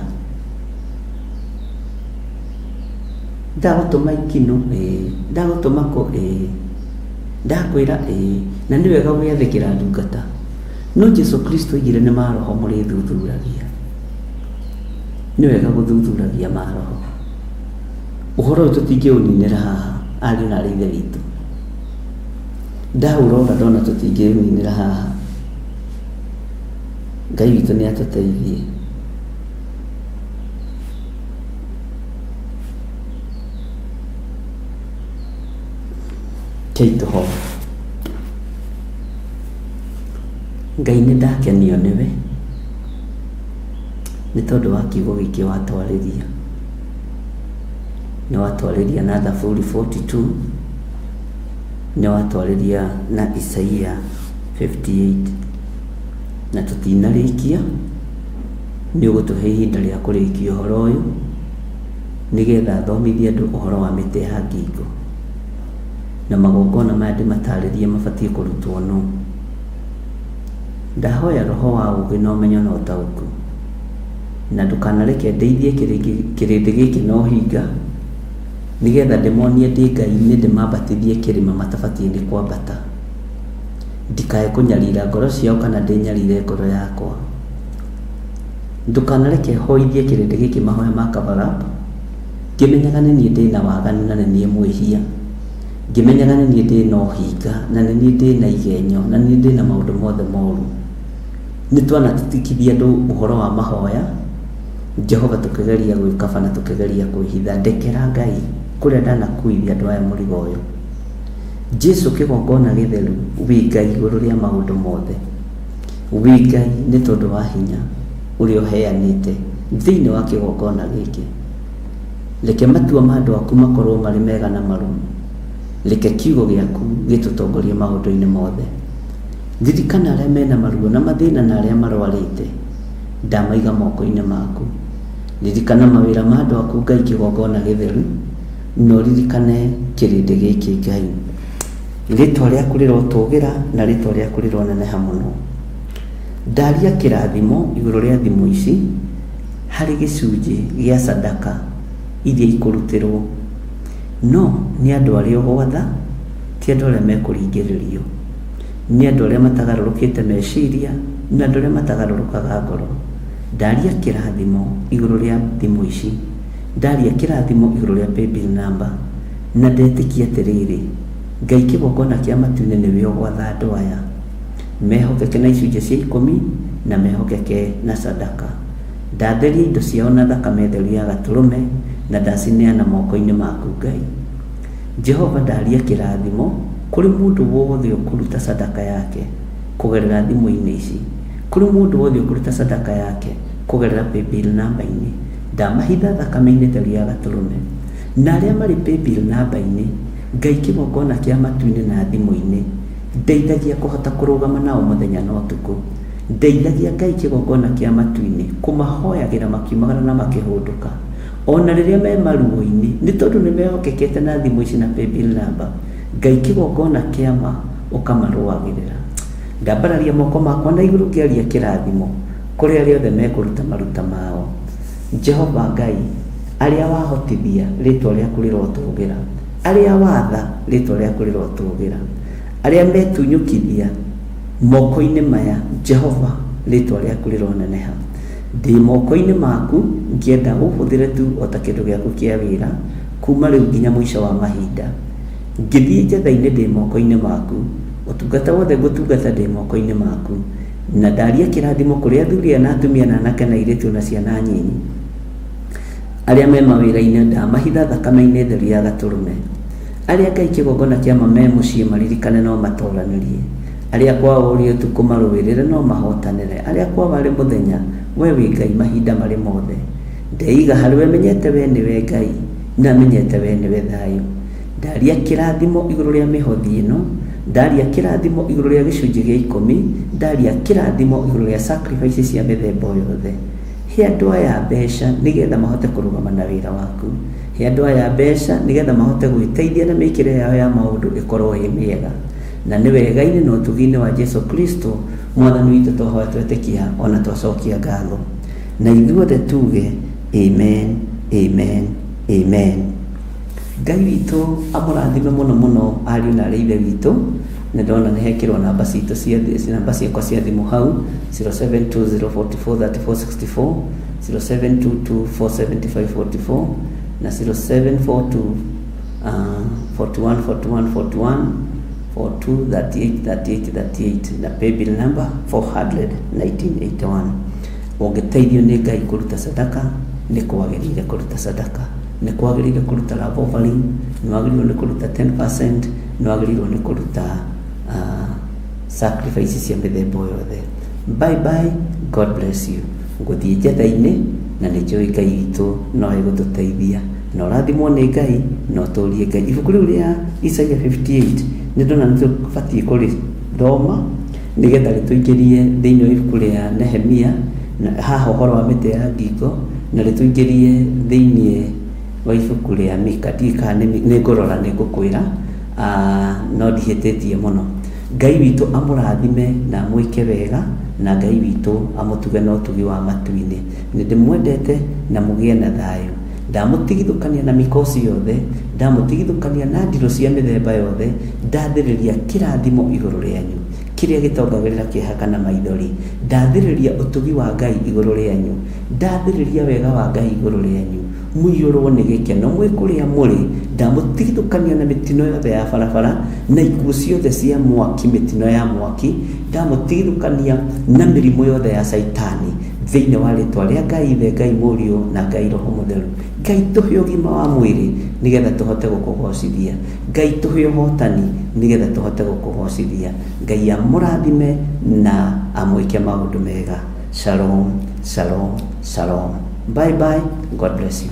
Ndagũtũma ikinũ ĩĩ, ndagũtũma kũ ĩĩ, ndakwĩra ĩĩ. Na nĩ wega gwathĩkĩra ndungata. No Jesu Kristo oigire nĩ maroho mũrĩthuthuragia. Nĩ wega gũthuthuragia maroho. Ũhoro ũyũ tũtingĩũninĩra haha, ariũ na arĩ ithe witũ. Ndaũrora ndona tũtingĩũninĩra haha. Ngai witũ nĩ atũteithie. Rekei tũhoe. Ngai nĩ ndakenio nĩwe nĩ tondũ wa kiugo gĩkĩ watwarĩria. Nĩ watwarĩria na Thaburi 42, nĩ watwarĩria na Isaia 58, na tũtinarĩkia, nĩ ũgũtũhe ihinda rĩa kũrĩkia ũhoro ũyũ, nĩgetha thomithie andũ ũhoro wa mĩtĩ ya ngingo, na magongona maya ndĩmatarĩrie mabatiĩ kũrutwo nũ. Ndahoya roho wa ũũgĩ na ũmenyo na ũtaũku, na ndũkanareke ndeithie kĩrĩndĩ gĩkĩ na ũhinga, nĩgetha ndĩmonie ndĩ Ngai-inĩ ndĩmambatithie kĩrĩma matabatiĩ nĩ kwambata. Ndikae kũnyarira ngoro ciao kana ndĩnyarire ngoro yakwa. Ndũkanareke hoithie kĩrĩndĩ gĩkĩ mahoya ma cover up, ngĩmenyaga nĩ niĩ ndĩna waganu na nĩ niĩ mwĩhia, ngĩmenyaga nĩ niĩ ndĩna ũhinga na nĩ niĩ ndĩna igenyo na nĩ niĩ ndĩna maũndũ mothe moru. Nĩ twanatitikithia andũ ũhoro wa mahoya, Jehova tũkĩgeria gwĩkaba na tũkĩgeria kwĩhitha. Ndekera Ngai kũrĩa ndanakuithia andũ aya mũrigo ũyũ. Jesu kĩgongona gĩtheru, wĩ Ngai igũrũ rĩa maũndũ mothe. Wĩ Ngai nĩ tondũ wa hinya ũrĩa ũheanĩte thĩinĩ wa kĩgongona gĩkĩ. Reke matua ma andũ aku makorwo marĩ mega na marũmu. Reke kiugo gĩaku gĩtũtongorie maũndũ-inĩ mothe. Ririkana arĩa mena maruo na mathĩna na arĩa marwarĩte. Ndamaiga moko-inĩ maku. Ririkana mawĩra ma andũ aku Ngai kĩgongona gĩtheru, na ũririkane kĩrĩndĩ gĩkĩ Ngai. Rĩtwa rĩaku rĩrotũgĩra na rĩtwa rĩaku rĩroneneha mũno. Ndaria kĩrathimo igũrũ rĩa thimũ ici harĩ gĩcunjĩ gĩa sadaka iria ikũrutĩrwo. No nĩ andũ arĩa ũgwatha, ti andũ arĩa mekũringĩrĩrio. Nĩ andũ arĩa matagarũrũkĩte meciria na andũ arĩa matagarũrũkaga ngoro. Ndaria kĩrathimo igũrũ rĩa thimũ ici. Ndaria kĩrathimo igũrũ rĩa paybill number. Na ndetĩkia atĩrĩrĩ, Ngai kĩgongona kĩa matu-inĩ nĩwe ũgwatha andũ aya mehokeke na icunjĩ cia ikũmi na mehokeke na sadaka. Ndatheria indo ciao na thakame theru ya gatũrũme na ndacineana moko-inĩ maku Ngai. Jehova ndaria kĩrathimo kũrĩ mũndũ wothe ũkũruta sadaka yake kũgerera thimũ-inĩ ici, kũrĩ mũndũ wothe ũkũruta sadaka yake kũgerera paybill number-inĩ. Ndamahitha thakame-inĩ theru ya gatũrũme. Na arĩa marĩ paybill number-inĩ, Ngai kĩgongona kĩa matu-inĩ na thimũ-inĩ, ndeithagia kũhota kũrũgama nao mũthenya na ũtukũ. Ndeithagia Ngai kĩgongona kĩa matu-inĩ kũmahoyagĩra makiumagara na makĩhũndũka. Ona rĩrĩa me maruo-inĩ, nĩ tondũ nĩ mehokekete na thimũ ici na paybill number, Ngai kĩgongona kĩa ma ũkamarũagĩrĩra. Ndambararia moko makwa na igũrũ ngĩaria kĩrathimo kũrĩ arĩa othe mekũruta maruta mao. Jehova Ngai, arĩa wahotithia rĩtwa rĩaku rĩrotũgĩra, arĩa watha rĩtwa rĩaku rĩrotũgĩra, arĩa metunyũkithia moko-inĩ maya, Jehova rĩtwa rĩaku rĩroneneha. Ndĩ moko-inĩ maku ngĩenda ũhũthĩre tu o ta kĩndũ gĩaku kĩa wĩra kuma rĩu nginya mũico wa mahinda. Ngĩthiĩ njetha-inĩ ndĩ moko-inĩ maku, ũtungata wothe ngũtungata ndĩ moko-inĩ maku, na ndaria kĩrathimo kũrĩ athuri aya na atumia na anake na airĩtu na ciana nyinyi arĩa me mawĩra-inĩ, ndamahitha thakame-inĩ theru ya gatũrũme. Arĩa Ngai kĩgongona kĩa ma me mũciĩ maririkane no matoranĩrie, arĩa kwao ũrĩ ũtukũ marũĩrĩre no mahotanĩre, arĩa kwao arĩ mũthenya, we wĩ Ngai mahinda marĩ mothe. Ndeiga harĩ we menyete we nĩwe Ngai, na menyete we nĩwe thayũ. Ndaria kĩrathimo igũrũ rĩa mĩhothi ĩno, ndaria kĩrathimo igũrũ rĩa gĩcunjĩ gĩa ikũmi, ndaria kĩrathimo igũrũ rĩa sacrifice cia mĩthemba yothe. He andũ aya mbeca nĩgetha mahote kũrũgama na wĩra waku. He andũ aya mbeca nĩgetha mahote gwĩteithia na mĩkĩre yao ya maũndũ ĩkorwo ĩ mĩega. Na nĩ wega-inĩ na ũtugi-inĩ wa Jesu Kristo mwathani witũ twahoya twetĩkia ona twacokia ngatho. Na ithuothe tuge amen, amen, amen. Ngai witũ amũrathime mũno mũno ariũ na arĩ ithe witũ. Nĩ ndona nĩ hekĩrwo namba citũ cia namba ciakwa cia thimũ hau 0720443464, 0722470544 na 0742 41 41 41 42 38 38 38 na paybill number 400 1981. Ũngĩteithio nĩ Ngai kũruta sadaka, nĩ kwagĩrĩire kũruta sadaka, nĩ kwagĩrĩire kũruta love offering, nĩ wagĩrĩirwo nĩ kũruta 10%, nĩ wagĩrĩirwo nĩ kũruta sacrifice cia mĩthemba yothe. Bye bye, God bless you. Ngũthiĩ njetha-inĩ na nĩ njũĩ Ngai witũ no egũtũteithia, na ũrathimwo nĩ Ngai na ũtũrie Ngai. Ibuku rĩu rĩa Isaia 58 nĩ ndona nĩ tũbatiĩ kũrĩthoma nĩgetha rĩtũingĩrie thĩinĩ wa ibuku rĩa Nehemia, na haha ũhoro wa mĩtĩ ya ngingo, na rĩtũingĩrie thĩinĩ wa ibuku rĩa Mika. Ndiũĩ kana nĩ ngũrora nĩ ngũkwĩra, no ndihĩtĩtie mũno. Ngai witũ amũrathime na amwĩke wega, na Ngai witũ amũtuge na ũtugi wa matu-inĩ. Nĩ ndĩmwendete na mũgĩe na thayũ. Ndamũtigithũkania na mĩkosi yothe, ndamũtigithũkania na ndirũ cia mĩthemba yothe, ndathĩrĩria kĩrathimo igũrũ rĩanyu kĩrĩa gĩtongagĩrĩra kĩeha kana maithori. Ndathĩrĩria ũtugi wa Ngai igũrũ rĩanyu, ndathĩrĩria wega wa Ngai igũrũ rĩanyu, mũiyũrwo nĩ gĩkeno mwĩ kũrĩa mũrĩ. Ndamũtigithũkania na mĩtino yothe ya barabara na ikuũ ciothe cia mwaki, mĩtino ya mwaki. Ndamũtigithũkania na mĩrimũ yothe ya Caitani thĩinĩ wa rĩtwa rĩa Ngai Ithe, Ngai Mũriũ na Ngai Roho Mũtheru. Ngai tũhe ũgima wa mwĩrĩ nĩgetha tũhote gũkũgocithia. Ngai tũhe ũhotani nĩgetha tũhote gũkũgocithia. Ngai amũrathime na amwĩke maũndũ mega. Shalom, shalom, shalom. Bye bye. God bless you.